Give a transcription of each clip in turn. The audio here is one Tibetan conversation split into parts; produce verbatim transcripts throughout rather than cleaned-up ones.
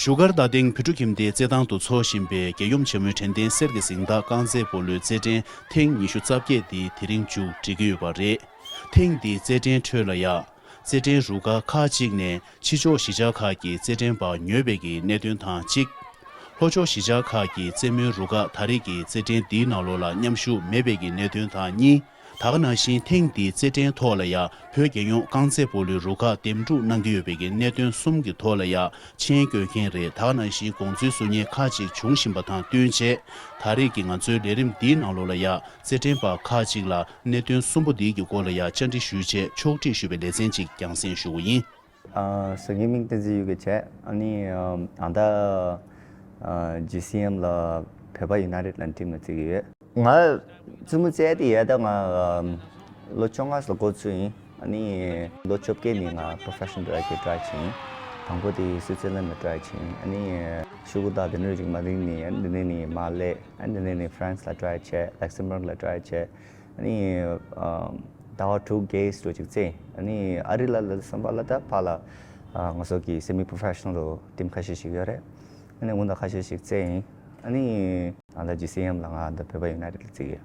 བཞུགས་སྒར་རྡ་སྟེང་བོད་ཕྲུག་ཁྱིམ་སྡེའི་རྩེད་ཐང་དུ་འཚོགས་བཞིན་པའི་རྒྱལ་ཡུམ་ཆེན་མོའི་དྲན་རྟེན་གསེར་གྱི་གཟེངས་རྟགས་རྐང་རྩེད་སྤོ་ལོའི་རྩེད་འགྲན་ཐེངས་ཉི་ཤུ་རྩ་བརྒྱད་འདི་དེ་རིང་མཇུག་སྒྲིལ་གྱི་ཡོད་པ་རེད། ཐེངས་འདིའི་རྩེད་འགྲན་ཁྲོད་ལ་ཡ། རྩེད་འགྲན་རུ་ཁག་ཁག་ཅིག་ནས་ཕྱི་ཕྱོགས་གཞིས་ཆགས་ཁག་གི་རྩེད་འགྲན་པ་ཉོས་པའི་གི་གནད་དོན་དང་གཅིག་ལྷོ་ཕྱོགས་གཞིས་ཆགས་ཁག་གི་རྩེད་མོའི་རུ་ཁག་ད་རེས་ཀྱི་རྩེད་འགྲན་འདིའི་ནང་ལོགས་ལ་མཉམ་ཞུགས་མེད་པའི་གི་གནད་དོན་དང་གཉིས། ད་ག་ནང་བཞིན་ཐེངས་འདིའི་རྩེད་འགྲན་ཐོག་ལ་ཡ་བོད་རྒྱལ་ཡོངས་རྐང་རྩེད་སྤོ་ལོའི་རུ་ཁག་འདེམས་སྒྲུག་གནང་གི་ཡོད་པའི་གི་གནད་དོན་གསུམ་གྱི་ཐོག་ལ་ཡ་མཆན་བཀོད་མཁན་རེད། ད་ག་ནང་བཞིན་དགོངས་ཚུལ་གསུང་མཁན་ཁག་ཅིག་བྱུང་བཞིན་པ་དང་བསྟུན་བྱས། ད་རེས་ཀྱི་ང་ཚོའི་ལས་རིམ་འདིའི་ནང་ལོགས་ལ་ཡ་རྩེད་འགྲན་པ་ཁག་ཅིག་ལ་གནད་དོན་གསུམ་པོ་འདིའི་གི་སྐོར་ལ་ཡ་བཅར་འདྲི་ཞུས་བྱས་ཕྱོགས་སྒྲིག་ཞུས་པའི་ལེ་ཚན་ཅིག་རྒྱང་སྲིང་ཞུ་གི་ཡིན། ཨ། ངའི་མིང་བསྟན་འཛིན་ཡུལ་གྱི་བྱས། ཨ་ནི་ཨ་ད་ཨ་ཇི་སི་ཨེམ་ལ་བོད་པ་ཡུ་ནའི་ཊེཌ་ལ་ཊིམ་ལ་རྩེ་གི་ཡོད། ང་རྩེད་མོ་རྩེ་དེ་ཡ་ད་ང་ཨ་ལོ་བཅོ་ལྔ་ལ་འགོ་ཚུགས་ཡིན། ཨ་ནི་ལོ་བཅོ་བརྒྱད་ནས་ང་པོ་རོ་ཕེ་ཤ་ནལ་ཊྲེག་གི་ཊ་རའི་བྱས་ཡིན། དང་པོ་དེ་སུའི་ཙི་ལན་ལ་ཊ་རའི་བྱས་ཡིན། ཨ་ནི་ཤུ་གུ་དང་དེ་འདྲ་ཅིག་མ་རིང་ནས། ཨ་ནི་དེ་ནས་ནས་མ་སླེབས། ཨ་ནི་དེ་ནས་ནས་ཧྥ་རན་སི་ལ་ཊ་རའི་བྱས། ལག་སེམ་བྷརག་ལ་ཊ་རའི་བྱས། ཨ་ནི་ཨ་ཟླ་བ་དྲུག་བརྒྱད་འགྲོ་ཅིག་རྩེ། ཨ་ནི་ཨ་རི་ལ་ལ་སམ་པ་ལ་ད་ཕ་ལ་ཨ་ང་ཚོ་གི་སེ་མི་པོ་རོ་ཕེ་ཤ་ནལ་ཊིམ་ཁ་ཤས་ཤིག་ཡོད་རེད། ཨ་ནི་འོ་ད་ཁ་ཤས་ཤིག་རྩེ་ཡིན། ཨ་ནི་ཨ་ད་ཇི་སི་ཨེམ་ལ་ང་ད་བོད་པ་ཡུ་ནའི་ཊེཌ་ལ་རྩེ་གི་ཡོད།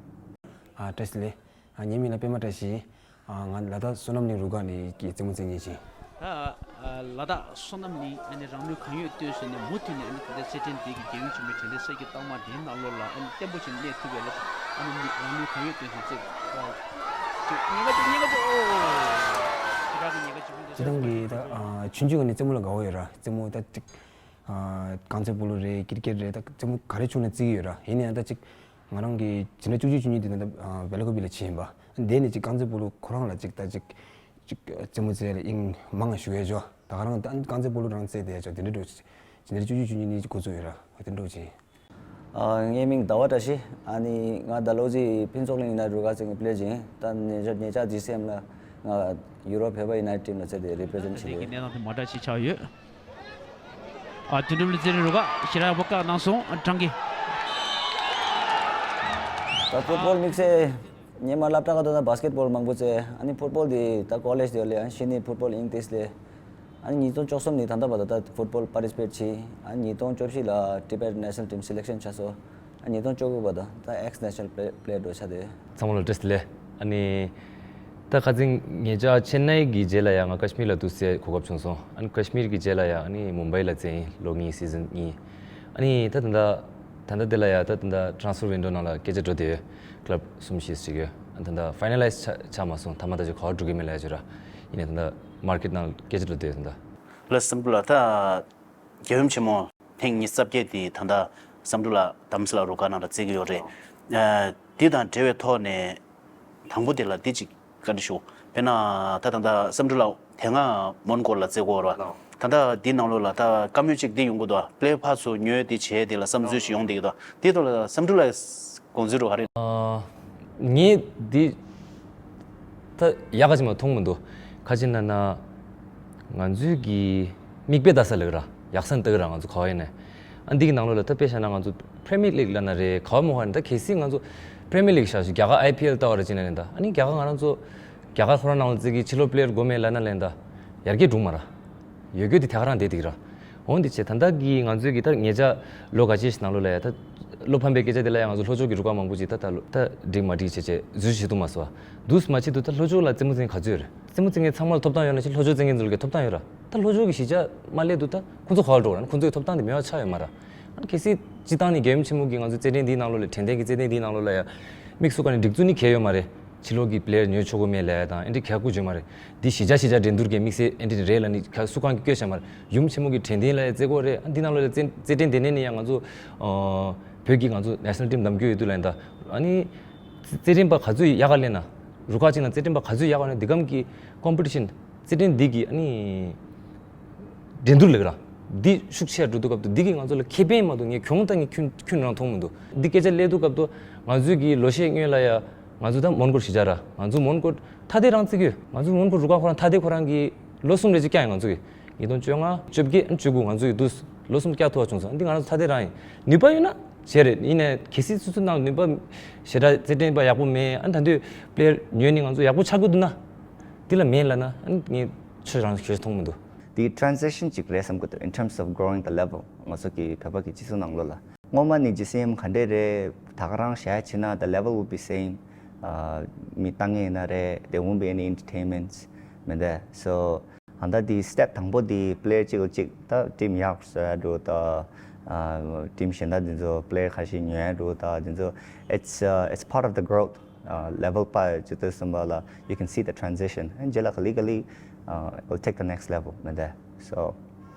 ཨ་བཀྲ་ཤིས་བདེ་ལེགས། ཨ་ངའི་མིང་ལ་པད་མ་བཀྲ་ཤིས། ཨ་ང་ལ་དྭགས་བསོད་ནམས་གླིང་རུ་ཁག་ནས་ཀྱི་རྩེད་མོ་རྩེ་མཁན་ཡིན། ད་ལ་དྭགས་བསོད་ནམས་གླིང་ཨ་ནི་རང་ལུས་གང་ཡོད་བཏོན་བྱས་ནས་མུ་མཐུད་ནས་ཨ་ནི་ད་ལྟའི་རྩེད་འགྲན་འདི་གི་རྒྱལ་ཡུམ་ཆེན་མོའི་དྲན་རྟེན་གསེར་གྱི་རྟགས་མ་འདིའི་ནང་ལོགས་ལ་ཨ་ནི་བརྟན་པོ་བྱས་ནས་གནས་ཐུབ་པའི་ལ་ཨ་ནི་རང་ལུས་གང་ཡོད་བཏོན་བྱས་རྩེད། ཅིག་ཉེན་ཁ་ཅིག་ཉེན་ཁ་ཅིག་ཨོ། ཞེ་དྲག་གི་ཉེན་ཁ་ཅིག་སྤྱིར་བཏང་གི་ད་ཨ་ཆུང་ཆུང་གི་ནས་རྩེད་མོ་ལ་དགའ་བོ་ཡོད་ར། རྩེད་མོ་ད་ཅིག་ཨ་རྐང་རྩེད་སྤོ་ལོ་རེད། ཀིར་ཀེཊ་རེད། ད་རྩེད་མོ་ག་རེ་བྱུང་ན་རྩེ་གི་ཡོད་ར། ཡིན་ནའང་ད་ཅིག་ང་རང་གི་ཇི་འདྲ་བཅུ་གཅིག་བཅུ་གཉིས་དེ་ད་ད་ཨ་བེ་ལ་ཀོ་བི་ལ་ཕྱིན་ཡིན་པ། འདས་ནས་ཅིག་རྐང་རྩེད་སྤོ་ལོ་ཁོ་རང་ལ་ཅིག་ད་ཅིག་ཅིག་རྩེད་མོ་རྩེ་ལ་དབྱིངས་མང་ང་ཞུ་ཡས་ཅོ། ད་ག་རང་ད་རྐང་རྩེད་སྤོ་ལོ་རང་རྩེ་དེ་ཡས་ཅོ་དེ་འདྲ་འགྲོ། ཇི་འདྲ་བཅུ་གཅིག་བཅུ་གཉིས་ནས་ཅིག་འགོ་བཙུགས་ཡོད་ར། དེ་འགྲོ་ཅིག་ཨ་ངའི་མིང་ཟླ་བ་བཀྲ་ཤིས། ཨ་ནི་ང་ད་ལོ་ཅིག་ཕུན་ཚོགས་གླིང་ཡུ་ནའི་ཊེཌ་རུ་ཁག་ཅིག་གི་པི་ལེ་ཡར་ཅིག་ཡིན། ད་ཉེ་ཆར་ཉེ་ཆར་ཇི་སི་ཨེམ་ལ་ང་ཡུ་རོབ་བོད་པ་ཡུ་ནའི་ཊེཌ་ཊིམ་ལ་རྩེ་དེ་རི་པི་རི་ཛེན་ཊི་བྱེད་ཀྱི་ཡོད། གནས་སྟངས་དེ་མ་འདྲ་ཞིག་ཆགས་ཡོད། ཨ་དོན་གྲུབ་ལ་རྩེད་རིང་རུ་ཁག་ཞེ་དྲག་ཡག་པོ་བཀག་གནང་སོང་། ཨ་ཀྲང་གི་ད་ཕུཊ་བོལ་དམིགས་བསལ་ཉི་མ་སློབ་གྲྭ་ཁ་ཐོན་ན་བྷ་སི་ཀེཊ་བོལ་མང་པོ་རྩེ། ཨ་ནི་ཕུཊ་བོལ་དེ་ད་ཀོ་ལེཇ་དེ་ལས་ཨ་ནི་གཞི་ནས་ཕུཊ་བོལ་དབྱིངས་ཏིས་ལས། ཨ་ནི་ཉིས་སྟོང་བཅུ་གསུམ་ནས་ད་ལྟ་བར་དུ་ད་ཕུཊ་བོལ་པར་ཊི་སི་པེཊ་བྱས། ཨ་ནི་ཉིས་སྟོང་བཅུ་བཞི་ལ་ཊི་བེཊ་ནེ་ཤ་ནལ་ཊིམ་སི་ལེག་ཤན་བྱས་སོང་། ཨ་ནི་ཉིས་སྟོང་བཅུ་དགུ་བར་དུ་ད་ཨེག་སི་ནེ་ཤ་ནལ་པི་ལེ་ཡར་འགྲོ་ཆགས་ཏེ། ཚང་མ་ལ་བཀྲ་ཤིས་བདེ་ལེགས། ཨ་ནི་ད་ཁ་སང་ཉེ་ཆར་ཆེན་ནའི་གི་རྗེས་ལ་ཡ་ང་ཀ་ཤི་མིར་ལ་འདུག་སེ་གོ་སྐབས་བྱུང་སོང་། ཨ་ནི་ཀ་ཤི་མིར་གི་རྗེས་ལ་ཡ་ཨ་ནི་མུམ་བྷའི་ལ་རྩེ་ཡིན། ལོ་གཉིས་སི་ཛན་གཉིས། ཨ་ནི་ད་ད་ད་ད་ད་དེ་ལ་ཡ་ད་ད་ད་ཊེ་རན་སི་ཕར་ཝིན་ཌོ་ནང་ལ་སྐད་ཆ་འགྲོ་བསྡད་ཡོད། ཀླབ་གསུམ་བཞི་ཞིག་ཡོད། ཨ་ད་ད་ཕའི་ནལ་ལའིཛ་ཆགས་ཆགས་མ་སོང་། མཐའ་མ་ད་ཅིག་ག་པར་འགྲོ་གི་མིན་ལབ་ཡ་ཅིག་ར། ཡིན་ནའི་ད་ད་མར་ཀེཊ་ནང་སྐད་ཆ་འགྲོ་བསྡད་ཡོད་ད། ལགས་སམ་བྷྲུ་ལགས། ད་རྒྱལ་ཡུམ་ཆེན་མོ་ཐེངས་ཉི་ཤུ་རྩ་བརྒྱད་དེ་ད་ལྟ་སམ་བྷྲུ་ལགས་དྷ་རམ་ས་ལ་རུ་ཁག་ནང་ལ་རྩེ་གི་ཡོད་རེད། ཨ་འདི་དང་འབྲེལ་བའི་ཐོག་ནས་དང་པོ་དེ་ལ་འདི་ཅིག་བཀའ་འདྲི་ཞུ། དཔེར་ན་ད་ད་ལྟ་སམ་བྷྲུ་ལགས་དེ་སྔ་མོན་གྷོ་ལ་རྩེ་གི་ཡོད་རེད་བ། ད་ལྟ་འདི་ནང་ལོགས་ལ་ད་བཀའ་མོལ་ཅིག་འདི་ཡོང་གི་འདུག་བ། པི་ལེ་ཡར་ཕར་ཚུར་ཉོས་འདི་བྱས་དེ་ལ་བསམ་ཚུལ་ཞིག་ཡོང་བསྡད་ཀྱི་འདུག་འདི་ཐོག་ལ་སམ་བྷྲུ་ལགས་དགོངས་ཚུལ་རུ་ག་རེ། ཨ་ངས་འདི་ད་ཡག་ག་ཅིག་མ་མཐོང་མི་འདུག་ག་ཅི་ན་ན་ང་ཚོའི་གི་མིག་དཔེ་ལྟ་ས་ལ་ར་ཡག་ས་འདུག་ར། ང་ཚོ་ག་བ་ཡིན་ནའི་ཨ་འདི་གི་ནང་ལོགས་ལ་ད་དཔེ་བཞག་ན་ང་ཚོ་པི་རི་མི་ཡར་ལིག་ལབ་ན་རེད། ག་བ་མོ་ཧ་ནི་ད་གལ་སྲིད་ང་ཚོ་པི་རི་མི་ཡར་ལིག་བཞག་ཞིག་རྒྱ་གར་ཨའི་པི་ཨེལ་ལྟ་བ་ར་ཅིག་ན་ནི་ད་ཨ་ནི་རྒྱ་གར་ང་རང་ཚོ་རྒྱ་གར་ཁོ་རང་ནང་ལ་རྩེ་གི་ཕྱི་ལོགས་པི་ལེ་ཡར་དགོས་མེད་ལབ་ན་ལན་ད་ཡར་རྒྱས་འགྲོ་མ་ར། ཡོད་རྒྱུ་དེ་ཐད་ཀ་རང་བསྡད་དེ་ར། འོན་ཏེ་བྱས་ད་ལྟ་གི་ང་ཚོའི་གི་ད་ཉེ་ཆར་ལོ་འགའ་ཤས་ཤིག་ནང་ལོགས་ལ་ཡ་ད་བློ་ཕམ་པའི་སྐད་ཆ་དེ་ལ་ཡ་ང་ཚོ་ལྷོ་ཕྱོགས་ཀྱི་རུ་ཁག་མང་པོ་ཅིག་ད་ད་ལོ་ད་འགྲིག་མ་འགྲིག་བྱས་བྱས་འཛུལ་བྱེད་ཐུབ་མ་སོང་བ། འདུག་སེ་མ་བྱེད་དུ་ད་ལྷོ་ཕྱོགས་ལ་རྩེད་མོ་རྩེ་མཁན་ག་ཚོད་ཡོད་རེད། རྩེད་མོ་རྩེ་མཁན་ཚང་མ་ལ་ཐོབ་ཐང་ཡོད་ན་ཅི་ལྷོ་ཕྱོགས་རྩེད་མཁན་ཚོ་ལ་གི་ཐོབ་ཐང་ཡོད་ར། ད་ལྷོ་ཕྱོགས་ཀྱི་གཞིས་ཆགས་མ་སླེབས་དུས་ད་ཁོང་ཚོ་ག་པར་འགྲོ་ར། ཁོང་ཚོ་གི་ཐོབ་ཐང་དེ་མེད་པ་ཆགས་ཡོད་མ་ར། ཨ་ནི་གལ་སྲིད་སྤྱིར་བཏང་ནས་རྒྱལ་ཡུམ་ཆེན་མོ་གི་ང་ཚོ་རྩེད་འགྲན་འདིའི་ནང་ལོགས་ལ་དྲན་རྟེན་གྱི་རྩེད་འགྲན་འདིའི་ནང་ལོགས་ལ་ཡ་དམིགས་སུ་བཀར་ནས་འགྲིག་ཚུལ་ནི་གང་ཡང་ཡོད་མ་རེད། ཕྱི་ལོགས་ཀྱི་པི་ལེ་ཡར་ཉོ་ཆོག་གི་མེད་ལབ་ཡ་དང་ཨེ་འདྲ་ག་ཡག་པོ་བྱུང་མ་རེད། འདི་གཞིས་ཆགས་གཞིས་ཆགས་འགྲན་བསྡུར་གྱི་དམིགས་བསལ་ཨེ་འདྲ་རེད་ལབ་ནི་ག་སུ་གང་གིས་བཀོད་བཞག་མ་རེད། ཡུམ་ཆེན་མོ་གི་དྲན་རྟེན་ལ་ཡ་རྩེ་དགོས་རེད། ཨ་འདི་ནང་ལོགས་ལ་རྩེད་རྩེད་འགྲན་དེ་ནས་ནི་ཡང་ང་ཚོ་ཨ་བོད་ཀྱི་ང་ཚོ་ནེ་ཤ་ནལ་ཊིམ་གདམ་རྒྱུ་ཡོད་དུས་ལབ་ཡིན་ད། ཨ་ནི་རྩེད་འགྲན་པ་ག་ཚོད་ཡག་ག་སླེབས་ན། རུ་ཁག་གཅིག་ནང་རྩེད་འགྲན་པ་ག་ཚོད་ཡག་ག་སླེབས་ན་འདི་གམ་གྱི་ཀོམ་པི་ཊི་ཤན་རྩེད་འགྲན་འདི་གི་ཨ་ནི་འགྲན་བསྡུར་ལབ་ཀྱི་ར། འདི་ཤུགས་ཆེ་འགྲོ་དུས་སྐབས་དུ་འདི་གིས་ང་ཚོ་ལ་ཁེ་ཕན་མ་གཏོགས་ངས་གྱོང་ད་ངས་ཁྱོན་ཁྱོན་རང་མཐོང་མི་འདུག་འདི་སྐད་ཆ་སླེབས་དུས་སྐབས་དུ་ང་ཚོའི་གི་ལོ་ཤས་སྔོན་ལ་ཡ་ང་ཚོ་ད་མོན་གྷོར་གཞིས་ཆགས་ར། ང་ཚོ་མོན་གྷོ་ཐ་དད་རང་བརྩི་གི་ཡོད། ང་ཚོ་མོན་གྷོ་རུ་ཁག་ཁོ་རང་ཐ་དད་ཁོ་རང་གི་ལོ་གསུམ་རེ་ཅིག་བསྐྱངས་ཡོད་ང་ཚོ་གི། ཉིས་སྟོང་བཅོ་ལྔ་བཅོ་བརྒྱད་བཅུ་དགུ་ང་ཚོ་ཡི་དུས་ལོ་གསུམ་བསྐྱངས་ཐུབ་པ་བྱུང་སོང་། འདི་ང་རང་ཚོ་ཐ་དད་རང་ཡིན། ནུས་པ་ཡོད་ན་བྱེད་རེད། ཡིན་ནའི་གལ་སྲིད་སོ་སོའི་ནང་ནུས་པ་ཞེ་དྲག་རྩེད་འགྲན་པ་ཡག་པོ་མེད། ཨ་ད་དུས་པི་ལེ་ཡར་ཉོས་ནི་ང་ཚོ་ཡག་པོ་ཆགས་ཀྱི་འདུག་ན། འདི་ལ་མེད་ལབ་ན་ཨ་ངས་ཆོས་རང་ཞེ་མཐོང་མི་འདུག་དེ་transition ཅིག་རེད་བསམ་གི་འདུག in terms of growing the level ང་ཚོ་གི་བོད་པ་གི་སྤྱི་ཚོགས་ནང་ལོགས་ལ། སྔོན་མ་ནས་ཇི་སི་ཨེམ་ག་འདྲས་རེད། ད་ག་རང་བཤད་ཕྱིན་ན་the level would be same. མི་བཏང་ངེས་ཡིན་ན་རེད། There won't be any entertainments མི་འདུག so ད་ལྟ་དེ་step དང་པོ་དེ་player གཅིག་ལ་གཅིག་ད་team ཡག་བཟོ་ཡ་འགྲོ། ད་team གཞན་དག་དེ་ཚོ་player ཁ་ཤས་ཉོ་ཡ་འགྲོ། ད་དེ་ཚོ it's uh, it's part of the growth. Level པ་ཇི་ལྟར་གསུངས་པ་ལ་you can see the transition. རྗེས་ལ་ག་ལེ་ག་ལེ་it will take the next level མི་འདུག so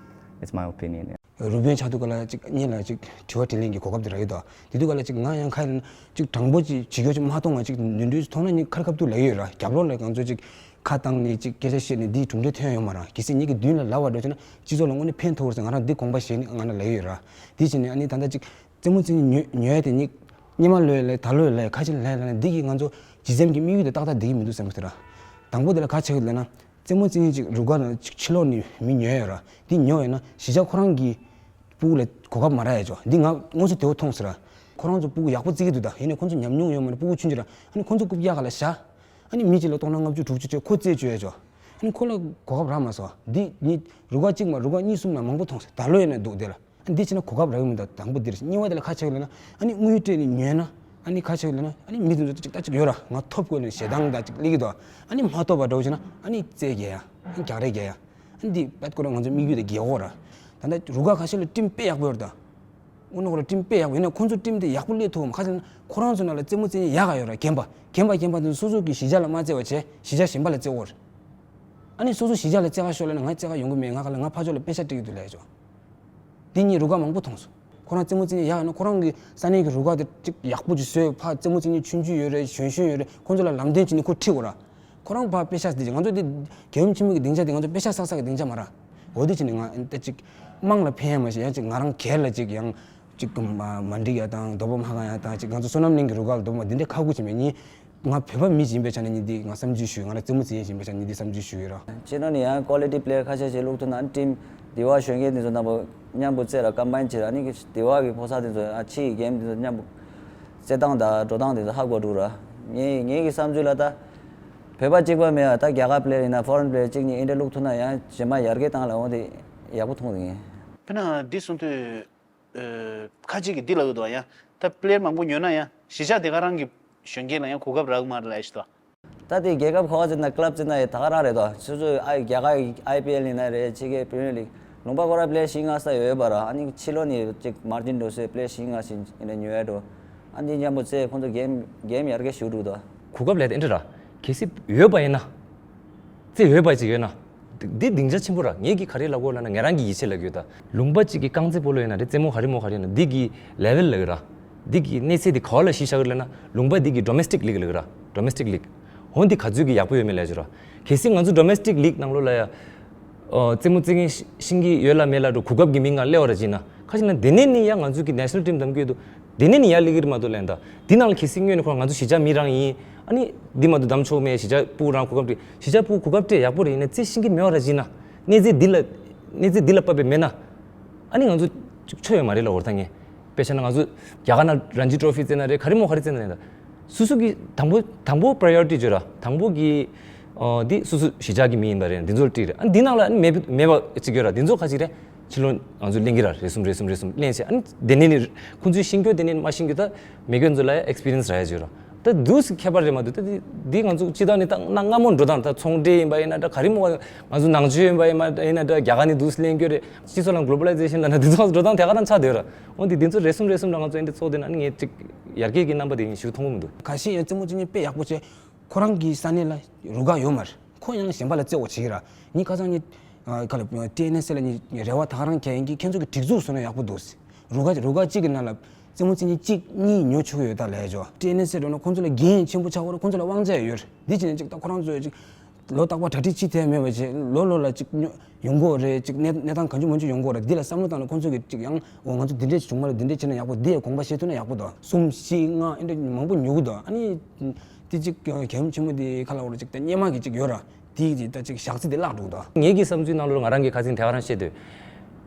it's my opinion. རུ་དཔོན་ཆགས་དུས་སྐབས་ལ་ཅིག་གཉིས་ལ་ཅིག་དྲི་བ་དྲིས་ལན་གྱི་གོ་སྐབས་དེ་རག་ཡོད་དོ། དེ་དུས་སྐབས་ལ་ཅིག་ང་ཡང་ཁ་ཡིན་ཅིག་དྲང་པོ་ཅིག་བྱེད་རྒྱུ་ཅིག་མ་མཐོང་བ་ཅིག་ནོར་འཁྲུལ་མཐོང་ན་ནི་ཁར་ཁ་ཐུག་ལབ་ཡོད་ར། རྒྱབ་ལོགས་ལ་ང་ཚོ་ཅིག་ཁ་བཏང་ནས་ཅིག་སྐད་ཆ་བཤད་ནས་འདིའི་གྲུབ་འབྲས་ཐོན་ཡོད་མ་ར། གལ་སྲིད་ཉིད་ཀྱི་མདུན་ལ་ལབ་པ་འགྲོ་བྱས་ན་སྤྱི་ཚོགས་ལ་དངོས་གནས་ཕན་ཐོགས་རེད་ཟེར་ང་རང་འདི་དགོངས་པ་བཞེས་ནས་ང་རང་ལབ་ཡོད་ར། དེ་བྱས་ནས་ཨ་ནི་ད་ལྟ་ཅིག་རྩེད་མོ་རྩེ་ཉོ་ཉོ་ཡ་དེ་ཉིད་སྔོན་མ་ལོས་ལས་ད་ལོས་ལས་ཁ་ཆེ་ལས་ལས་འདི་གིས་ང་ཚོ་ཇི་སེམས་ཀྱི་དམིགས་ཡུལ་དེ་ཏག་ཏག་འགྲིག་གི་མི་འདུག་བསམ་གི་དེ་ར། དང་པོ་དེ་ལ་ཁ་ཆེ་གི་ལབ་ན། རྩེད་མོ་རྩེ་མཁན་ཅིག་རུ་ཁག་ནང་ཅིག་ཕྱི་ལོགས་ནས་མི་ཉོས་ཡོད་ར། འདི་ཉོས་ཡོད་ན་གཞིས་ཆགས་ཁོ་རང་གི་སྤུ་གུ་ལ་གོ་སྐབས་མ་རག་ཡ་ཅོ། འདི་ང་དངོས་སུ་དེ་བོ་མཐོང་ཟེར་ར། ཁོ་རང་ཚོ་སྤུ་གུ་ཡག་པོ་རྩེ་གི་འདུག་ད་ཡིན་ནའི་ཁོ་ཚོ་ཉམས་མྱོང་ཡོད་མ་རེད། སྤུ་གུ་ཆུང་ཆུང་ར། ཨ་ནི་ཁོ་ཚོ་རྐུབ་གཡས་ག་ལ་བཞག་ཨ་ནི་མི་གཅིག་ལ་སྟོང་ཕྲག་ལྔ་བཅུ་དྲུག་ཅུ་བཅོ་ཁོ་རྩེ་བཅོ་ཡ་ཅོ། ཨ་ནི་ཁོ་ལ་གོ་སྐབས་རག་མ་སོང་། འདི་ཉིད་རུ་ཁག་གཅིག་མ་རུ་ཁག་གཉིས་གསུམ་ན་མང་པོ་མཐོང་ཟེར། ད་ལོ་ཡིན་ན་འདུག་དེ་ལ། འདི་བྱས་ན་གོ་སྐབས་རག་གི་མི་འདུག་དང་པོ་འདིར། གཉིས་པ་དེ་ལ་ཁ་ཆེ་གི་ལབ་ན། ཨ་ནི་དངུལ་སྤྲད་ནས་ཉོས་ན། ཨ་ནི་ཁ་ཆེ་གི་ལབ་ན། ཨ་ནི་མི་དེ་ཚོ་ཅིག་ད་ཅིག་ཡོད་ར། ང་ཐོབ་དགོས་ནས་ཞེ་སྡང་ད་ཅིག་སླེབས་ཀྱི་འདུག་ཨ་ནི་མ་ཐོབ་པ་འདྲ་བོ་བྱས་ན་ཨ་ནི་རྩེད་རྒྱག་ཡ། ཨ་ནི་རྒྱག་རེས་རྒྱག་ཡ། ཨ་ནི་འདི་པད་ཀོ་ར་ང་ཚོ་དམིགས་ཡུལ་དེ་རྒྱལ་གོ་ར། ད་ལྟ་རུ་ཁག་ཁ་ཤས་ལ་ཊིམ་དཔེ་ཡག་པོ་ཡོད་ར་ད། དངོས་གནས་ཁོ་ར་ཊིམ་དཔེ་ཡག་པོ་ཡིན་ན་ཁོང་ཚོ་ཊིམ་དེ་ཡག་པོ་སླེབས་ཐུབ་བམ། ཁ་ཤས་ན་ཁོ་རང་ཚོ་ནང་ལ་རྩེད་མོ་རྩེ་མཁན་ཡག་ག་ཡོད་ར། རྒན་པ་རྒན་པ་རྒན་པ་དེ་ཚོ་སོ་སོ་གི་གཞིས་ཆགས་ལ་མ་རྩེ་བ་བྱས་གཞིས་ཆགས་གཞན་པ་ལ་རྩེ་གོ་ར། ཨ་ནི་སོ་སོ་གཞིས་ཆགས་ལ་རྩེ་ག་ཤོག་ལབ་ན་ང་རྩེ་ག་ཡོང་གི་མེད། ང་ག་ལ་ང་ཕར་ཕྱོགས་ལ་པེ་ཤ་སྤྲད་ཀྱི་འདུག་ལབ་ཡ་ཅོ། འདི་གཉིས་རུ་ཁག་མང་པོ་མཐོང་སོང་། ཁོ་རང་རྩེད་མོ་རྩེ་མཁན་ཡག་ཡོད་ན་ཁོ་རང་གི་ས་གནས་ཀྱི་རུ་ཁག་དེ་གཅིག་ཡག་པོ་ཅིག་བཟོས། ཕར་རྩེད་མོ་རྩེ་མཁན་ཆུང་ཆུང་ཡོད་རེད། གཞོན་གཞོན་ཡོད་རེད། ཁོ་ཚོ་ལ་ལམ་སྟོན་བྱས་ནས་ཁོ་ཁྲིད་དགོས་ར། ཁོ་རང་ཕར་པེ་ཤ་དེ་ང་ཚོ་འདི་རྒྱལ་ཡུམ་ཆེན་མོ་གི་སྡིངས་ཆ་དེ་ང་ཚོ་པེ་ཤ་བསགས་ས་གི་སྡིངས་ཆ་མ་ར། འོ་དེ་བྱས་ནས་ང་ད་ཅིག་དམངས་ལ་ཕན་ཡ་མ་ཤེས་ཡང་ཅིག་ང་རང་སྒེར་ལ་ཅིག་ཡང་ཅིག་མ་མ་འགྲིག་ཡ་དང་དོ་པོ་མ་ཁ་ཡ་དང་ཅིག་ང་ཚོ་བསོད་ནམས་གླིང་གི་རུ་ཁག་ལ་དོ་པོ་འདི་འདྲའི་ཁག་པོ་བྱས་མེད། ཉིན་ང་བོད་པ་མི་ཡིན་པའི་ཆ་ནས་ཉིན་འདི་ང་བསམ་ཚུལ་ཞུ། ང་རང་རྩེད་མོ་རྩེ་མཁན་ཡིན་པའི་ཆ་ནས་ཉིན་འདི་བསམ་ཚུལ་ཞུ་གི་ར། སྤྱིར་ན་ནི་ཡང་quality player ཁ་ཤས་ཤིག་བླུགས་ཐུབ་ན་ཨ་ནི་ཊིམ་དེ་བ་གཞོན་སྐྱེས་དེ་ཚོ་རྣམ་པ་མཉམ་པོ་རྩེ་ར་ཀམ་བྷའིན་བྱེད་ར། ཨ་ནི་དེ་བ་གི་ཕོ་གསར་དེ་ཚོ་ཨ་ཕྱི་ཡི་གེམ་དེ་ཚོ་མཉམ་པོ་རྩེ་སྟངས་དང་འགྲོ་སྟངས་དེ་ཚོ་ཧ་གོ་འགྲོ་ར། ངའི་ངའི་གི་བསམ་ཚུལ་ལ་ད་བོད་པ་གཅིག་པ་མེད་ཨ། ད་རྒྱ་གར་པི་ལེ་ཡར་ཡིན་ན་ཕོ་རེན་པི་ལེ་ཡར་གཅིག་གཉིས་ཨིན་ཏྲེ་བླུགས་ཐུབ་ན་ཡང་གཞན་མ་ཡར་རྒྱས་བཏང་ལ་འོང་དེ་ཡག་པོ་མཐོང་དེ་ངས། དཔེར་ན་འདི་གསུང་དུས། ཁ་ཅིག་གིས་འདི་ལབ་ཀྱི་འདུག་ཡང་ད་པི་ལེ་ཡར་མང་པོ་ཉོས་ན་ཡང་གཞིས་ཆགས་དེ་ག་རང་གི་གཞོན་སྐྱེས་ལ་ཡང་གོ་སྐབས་རག་གི་མ་རེད་ལབ་ཞིག་འདུག་ད་དེ་རྒྱལ་ཁབ་ཁག་ཅིག་ན་ཀླབ་ཅིག་ན་ཡང་ད་ག་རང་རེད་དོ། སོ་སོ་ཨ་རྒྱ་གར་ཨའི་པི་ཨེལ་ཡིན་ན་རེད། ཕྱི་རྒྱལ་པི་རི་མི་ཡར་ལིག་ལུང་པ་ཁོ་རང་པི་ལེ་ཡར་བཞི་ལྔ་ས་ཡོད་པ་ར། ཨ་ནི་ཕྱི་ལོགས་ནས་ཅིག་མར་ཏིན་འགྲོ་སའི་པི་ལེ་ཡར་བཞི་ལྔ་ཞིག་ཡིན་ན་ཉོ་ཡ་འགྲོ། ཨ་ནི་མཉམ་པོ་རྩེ་ཁོང་ཚོ་གེམ་གེམ་ཡར་རྒྱས་ཞུ་འགྲོ་དོ། གོ་སྐབས་ལས་དེ་འདྲ་ར། གལ་སྲིད་ཡོད་པ་ཡིན་ན། རྩེ་འོས་པ་ཅིག་ཡོད་ན། འདི་སྡིངས་ཆ་ཆེན་པོ་ར། ངེད་ཀྱིས་ག་རེ་ལབ་དགོས་ལབ་ན་ང་རང་གི་ཡིད་ཆེས་ལབ་ཀྱི་ཡོད་ད། ལུང་པ་གཅིག་གི་རྐང་རྩེད་སྤོ་ལོ་ཡིན་ན་རེད། རྩེད་མོ་ག་རེ་མོ་ག་རེ་ཡིན་ན་འདི་གི་ལེ་ཝལ་ལབ་ཀྱི་ར། འདི་གི་གནས་ཚད་འདི་ག་བ་ལ་གཞི་བཞག་གི་ལབ་ན་ལུང་པ་འདི་གི་ཌོ་མེ་སི་ཊིག་ལིག་ལབ་ཀྱི་ར། ཌོ་མེ་སི་ཊིག་ལིག་འོ་འདི་ག་ཚོད་ཀྱི་ཡག་པོ་ཡོད་མེད་ལབ་ཀྱི་ར། གལ་སྲིད་ང་ཚོ་ཌོ་མེ་སི་ཊིག་ལིག་ནང་ལོགས་ལ་ཡ། རྩེད་མོ་རྩེ་མཁན་ཤེས་ཀྱི་ཡོད་ལ་མེད་ལ་འགྲོ་གོ་སྐབས་ཀྱི་མིང་ང་སླེབས་པ་ར་བྱས་ན། ཁ་ཅིག་ན་དེ་ནས་ནི་ཡང་ང་ཚོ་གི་ནེ་ཤ་ནལ་ཊིམ་གདམ་གྱི་ཡོད་དོ། དེ་ནས་ནི་ཡར་སླེབས་ཀྱི་རེད་མ་གཏོགས་ལན་ད། འདི་ནང་ལ་གལ་སྲིད་སྔོན་ནས་ཁོ་རང་ང་ཚོ་གཞིས་ཆགས་མི་རང་ཡིན། ཨ་ནི་འདི་མ་གཏོགས་གདམ་ཆོག་མེད། གཞིས་ཆགས་སྤུ་གུ་རང་གོ་སྐབས་སྤྲད་གཞིས་ཆགས་སྤུ་གུ་གོ་སྐབས་སྤྲད་ཡག་པོ་རེད་ཡིན་ན་རྩེད་ཤེས་ཀྱི་མེད་པ་ར་བྱས་ན། གནས་ཚད་འདི་ལ་གནས་ཚད་འདི་ལ་དཔག་པའི་མེད་ན། ཨ་ནི་ང་ཚོ་ཆོ་ཡོད་མ་རེད་ལབ་ཀྱི་ཡོད་ད་ངས། དཔེ་བཞག་ན་ང་ཚོ་རྒྱ་གར་ནང་རན་ཇི་ཊོ་ཕི་རྩེ་ན་རེད། ག་རེ་མོ་ག་རེ་རྩེ་ན་རེད་ད། སོ་སོ་གི་དང་པོ་དང་པོ་པྲ་ཡོ་རི་ཊི་བརྗོད་ར། དང་པོ་གི་འདི་སོ་སོ་གཞིས་ཆགས་ཀྱི་མི་ཡིན་པ་རེད། འདི་ཚོར་སྤྲད་རེད། ཨ་འདི་ནང་ལ་མེད་མེད་པ་ཅིག་ཡོད་ར། འདི་ཚོ་ག་ཅིག་རེད། ཕྱི་ལོ་ང་ཚོ་གླེང་གི་ར། རེ་ཟུང་རེ་ཟུང་རེ་ཟུང་གླེང་བྱས། ཨ་ནི་དེ་ནས་ནི་ཁོང་ཚོས་ཤེས་ཀྱི་ཡོད་དེ་ནས་མ་ཤེས་ཀྱི་ཡོད་ད། མེད་མཁན་ཚོ་ལ་ཡང་ཨེག་སི་པི་རི་ཡན་སི་རག་ཡ་ཅིག་ཡོད་ར། ད་འདུག་སེ་ཁྱད་པར་རེད་མ་གཏོགས། ད་འདི་འདི་ང་ཚོ་སྤྱི་བཏང་ནི་ད་གནའ་སྔ་མོ་འགྲོ་སྟངས་ད་ཚོང་འབྲེལ་ཡིན་པ་ཡིན་ན་འདྲ། ག་རེ་མོ་ང་ཚོ་ནང་ཆོས་ཡིན་པ་ཡིན་པ་ཡིན་ན་འདྲ། རྒྱ་གར་ནས་འདུག་སེ་གླེང་རྒྱུ་རེད། སྤྱི་ཚོགས་ནང་གོ་ལོ་བ་ལའི་ཛེ་ཤན་ལབ་ན་འདི་ཚོ་འགྲོ་སྟངས་དེ་ག་རང་ཆགས་བསྡད་ཡོད་ར། འོ་འདི་འདི་ཚོ་རེ་ཟུང་རེ་ཟུང་ལ་ང་ཚོ་འདི་ཚོགས་བསྡད་ན་ནི་ངས་ཅིག་ཡར་རྒྱས་ཀྱི་རྣམ་པ་དེ་ངས་ཞིག་མཐོང་གི་མི་འདུག་ཁ་ཤས་ཡང་རྩེད་མོ་རྩེ་མཁན་དཔེ་ཡག་པོ་བྱས། ཁོ་རང་གི་ས་གནས་ལ་རུ་ཁག་ཡོད་མ་རེད། ཁོ་ཡང་གཞན་པ་ལ་རྩེ་འོ་བྱེད་ཀྱི་ར། ངས་ཁ་སང་ངས་ཨ་ག་ལ་ཊི་ཨེན་ཨེས་ཨེལ་ལ་ངས་རེ་བ་ད་ག་རང་བརྒྱབ་ཡིན་གྱི། ཁྱེད་ཚོ་གི་སྒྲིག་འཛུགས་བཟོས་ན་ཡག་པོ་འདུག་རུ་ཁག་རུ་ཁག་གཅིག་གི་ནང་ལ་རྩེད་མོ་རྩེ་མཁན་གཅིག་གཉིས་ཉོ་ཆོག་གི་ཡོད་ད་ལབ་ཡ་ཅོ། ཊི་ཨེན་ཨེས་ཨེལ་འགྲོ་ན་ཁོང་ཚོ་ལ་འགན་ཆེན་པོ་ཆགས་ཡོད་རེད། ཁོང་ཚོ་ལ་དབང་ཆ་ཡོད་རེད། འདི་བྱས་ནས་ཅིག་ད་ཁོ་རང་ཚོས་ཅིག་ལོ་རྟག་པར་གྲ་སྒྲིག་བྱེད་ཐུབ་ཡ་མེད་པ་བྱས། ལོ་ལོ་ལ་ཅིག་ཉོ་ཡོང་གི་ཡོད་རེད། ཅིག་གནས་གནས་སྟངས་གང་བྱུང་མང་བྱུང་ཡོང་གི་ཡོད་རེད། འདི་ལ་བསམ་བློ་བཏང་ན་ཁོང་ཚོ་གི་ཅིག་ཡང་འོ་ང་ཚོ་འདི་འདྲས་བྱུང་མ་རེད། འདི་འདྲས་བྱས་ན་ཡག་པོ། འདི་ཡ་དགོངས་པ་བཞེས་ཐུབ་ན་ཡག་པོ་འདུག་གསུམ་བཞི་ལྔ་ཨེ་འདྲས་མང་པོ་ཉོ་གི་འདུག་ཨ་ནི་དེ་ཅིག་གྱོད་ཆེན་པོ་དེ་ཁ་ལ་འོ་ར་ཅིག་ད་སྔོན་མ་གི་ཅིག་ཡོད་ར། དེ་ཅིག་ད་ཅིག་ཞག་ཚི་དེ་བརླག་འགྲོ་གི་འདུག་ངེད་ཀྱི་བསམ་ཚུལ་ནང་ལོགས་ང་རང་གི་ཁ་སང་དེ་ག་རང་བཤད་དུས།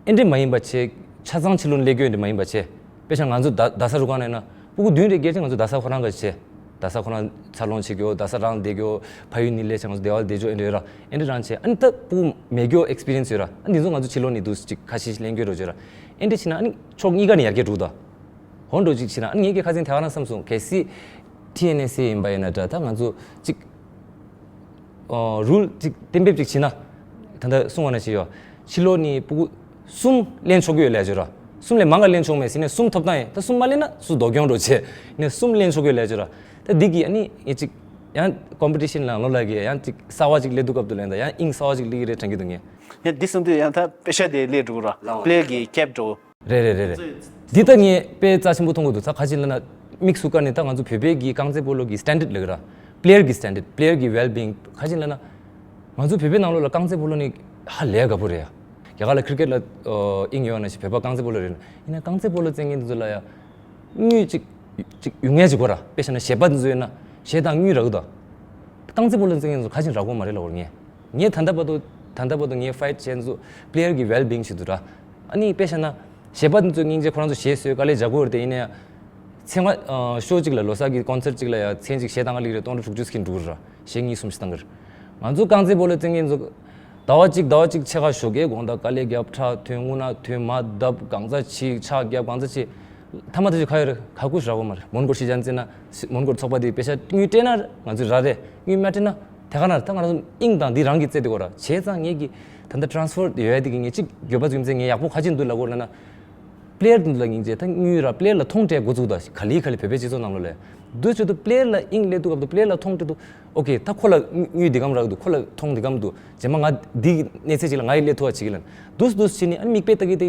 ཨེ་འདྲས་མ་ཡིན་པ་བྱས། ཆ་ཚང་ཕྱི་ལོགས་སླེབས་རྒྱུ་ཨེ་འདྲས་མ་ཡིན་པ་བྱས། དཔེ་ཆ་ང་ཚོ་རྡ་རྡ་ས་རུ་ཁག་ནས་ན་སྤུ་གུ་བདུན་རེ་སྐྱེས་ཚེ་ང་ཚོ་རྡ་ས་ཁོ་རང་ག་བྱས། རྡ་ས་ཁོ་རང་འཚར་ལོངས་བྱེད་རྒྱུ། རྡ་ས་རང་བསྡད་རྒྱུ། ཕ་ཡུལ་ནི་ལས་ཆེ། ང་ཚོ་སྡེ་བ་ལ་བསྡད་རྒྱུ་ཨེ་འདྲ་ཡོད་ར། ཨེ་འདྲ་རང་བྱས། ཨ་ནི་ད་སྤུ་གུ་མེད་རྒྱུ་ཨེགས་པི་རི་ཡན་སི་ཡོད་ར། ཨ་འདི་ཚོ་ང་ཚོ་ཕྱི་ལོགས་ནས་འདུག་ཅིག་ཁ་ཤས་ཤིག་ལེན་རྒྱུ་རོ་བྱོས་ར། ཨེ་འདྲ་བྱས་ན་ཨ་ནི་ཕྱོགས་གཉིས་ཀ་ནས་ཡར་རྒྱས་འགྲོ་གི་འདུག་ཧོན་འགྲོ་ཅིག་བྱས་ན། ཨ་ནི་ངས་ཀྱི་ཁ་སང་དེ་ག་རང་བསམ་སོང་། གལ་སྲིད་ཊི་ཨེན་ཨེས་ཨེ་ཡིན་པ་ཡིན་ན་འདྲ། ད་ང་ཚོ་ཅིག་ཨ་རུལ་ཅིག་གཏན་འབེབས་ཅིག་བྱས་ན། ད་ལྟ་གསུང་བ་ན་བྱས་ཡོད། ཕྱི་ལོགས་ནས་སྤུ་གུ་གསུམ་ལེན་ཆོག་གི་ཡོད་ལབ་བྱོས་ར། གསུམ་ལས་མང་ག་ལེན་ཆོག་མེད་ཟེར་ནས། གསུམ་ཐོབ་ཐང་ཡོད། ད་གསུམ་མ་ལེན་ན་སུ་སྡུག་གྱོང་འགྲོ་བྱས་ནས་གསུམ་ལེན་ཆོག་གི་ཡོད་ལབ་བྱོས་ར། ད་འདི་གི་ཨ་ནི་ངས་ཅིག་ཡང་ཀོམ་པི་ཊི་ཤན་ནང་ལོགས་ལ་གི་ཡང་ཅིག་གསར་བ་ཅིག་སླེབས་དུས་སྐབས་དུ་ལེན། ད་ཡང་དབྱིངས་གསར་བ་ཅིག་སླེབས་ཀྱི་རེད་དྲན་གྱི་འདུག་ངས། ངས་འདི་གསུང་དུས་ཡང་ད་པེ་ཤ་དེ་སླེབས་འགྲོ་གི་ར། ལའོ། པེ་ལེ་ཡར་གི་ཁེབ་འགྲོ། རེད་རེད་རེད་རེད། འདི་ད་ངས་དཔེ་རྩ་ཆེན་པོ་མཐོང་གི་འདུག་ད་ག་ཅི་ལབ་ན། དམིགས་སུ་བཀར་ནས་ད་ང་ཚོ་བོད་པའི་གི་རྐང་རྩེད་སྤོ་ལོ་གི་སི་ཊན་ཌར་ཌི་ལབ་ཀྱི་ར། པེ་ལེ་ཡར་གི་སི་ཊན་ཌར་ཌི། པེ་ལེ་ཡར་གི་ཝེལ་བི་ཡིང་། ག་ཅི་ལབ་ན། ང་ཚོ་བོད་པའི་ནང་ལོགས་ལ་རྐང་རྩེད་སྤོ་ལོ་ནི་ཧ་ལས་དགའ་པོ་རེད་ཡ། རྒྱ་གར་ལ་ཀི་རི་ཀེ་ཊི་ལ་ཨ་དབྱིངས་ཡོད་ན་ཞིག་བོད་པ་རྐང་རྩེད་སྤོ་ལོ་རེད། ཡིན་ན་རྐང་རྩེད་སྤོ་ལོ་རྩེད་མཁན་དེ་ཚོ་ལ་ཡ་དངུལ་ཅིག་ཅིག་ཡོང་ཡ་ཅིག་དགོས་ར། དཔེ་བཞག་ན་གཞས་པ་དེ་ཚོ་ཡོད་ན་གཞས་དང་དངུལ་རག་གི་འདུག་རྐང་རྩེད་སྤོ་ལོ་རྩེད་མཁན་དེ་ཚོ་ག་ཅི་རག་གི་མ་རེད་ལབ་པ་རེད། ངས་ངས་ད་ལྟ་བར་དུ་ད་ལྟ་བར་དུ་ངས་ཕའིཊ་བྱས་ཚོ་པེ་ལེ་ཡར་གི་ཝེལ་བི་ཡིང་ཞིག་འདུག་ར། ཨ་ནི་དཔེ་བཞག་ན་གཞས་པ་དེ་ཚོ་སྙིང་རྗེ། ཁོ་རང་ཚོ་གཞས་བཟོས་དཀའ་ལས་རྒྱག་གི་ཡོད་རེད་དེ། ཡིན་ན་ཡང་ཚེ་མ་ཨ་ཤོ་ཅིག་ལ། ལོ་གསར་གི་ཀོན་སར་ཊི་ཅིག་ལ་ཡ་མཚན་ཅིག་གཞས་བཏང་ག་སླེབས་རེད། སྟོང་ཕྲག་དྲུག་ཅུ་ཟིན་འགྲོ་གི་རེད་ར། གཞས་གཉིས་གསུམ་ཞིག་བཏང་གི་རེད། ང་ཚོ་རྐང་རྩེད་སྤོ་ལོ་རྩེད་མཁན་ཚོ་ཟླ་བ་གཅིག་ཟླ་བ་གཅིག་ཕྱེད་ཀ་ཞོགས་ཀས་དགོང་དག་དཀའ་ལས་རྒྱབ། ཁྲག་ཐོན། རྔུལ་ནག་ཐོན། མར་བརྡབ། གང་ཚ་བྱེད། ཕྱག་རྒྱབ། གང་ཚ་བྱེད། མཐའ་མ་དེ་ཚོ་ག་ཡོད་རེད། ག་ཀུ་ཞིག་རག་གི་མ་རེད། མོན་གྷོ་གཞིས་ཆགས་རྩེད་ན་མོན་གྷོ་ཚོགས་པ་དེ་པེ་ཤ་དངུལ་སྤྲད་ན་ང་ཚོ་རག་རེད། དངུལ་མ་སྤྲད་ན་དེ་ག་ན་རེད། ད་ང་རང་ཚོ་དབྱིངས་དང་འདི་རང་གི་རྩེད་དེ་གོ་ར། བྱས་ཙང་ངེད་ཀྱི་ད་ལྟ་ཊ་རན་སི་ཕར་ཡོད་ཡ་དེ་གི་ངས་གཅིག་འགྱོད་པ་ཚུགས་མཚན་ངས་ཡག་པོ་ག་ཅི་འདུག་ལབ་དགོས་ལབ་ན། པེ་ལེ་ཡར་དེ་ཚོ་ལ་སྙིང་རྗེ། ད་དངུལ་ར་པེ་ལེ་ཡར་ལ་མཐོང་སྤྲད་འགོ་བཙུགས་ད། ག་ལེ་ག་ལེ་བོད་པའི་སྤྱི་ཚོགས་ནང་ལོགས་ལ་འདུག་བྱེད་དུས་པེ་ལེ་ཡར་ལ་དབྱིངས་སླེབས་དུས་སྐབས་དུ་པེ་ལེ་ཡར་ལ་མཐོང་སྤྲད་དུས། ཨོ་ཀེ། ད་ཁོ་ལ་དངུལ་འདི་གམ་རག་འདུག་ཁོ་ལ་མཐོང་འདི་གམ་འདུག་རྗེས་མ་ང་འདི་གནས་ཚད་ཅིག་ལ་ང་ཡི་སླེབས་ཐུབ་པ་བྱེད་ཀྱི་ལབ་འདུག་འདུག་བྱས་ནས། ཨ་ནི་མིག་དཔེ་ལྟ་གི་དེ་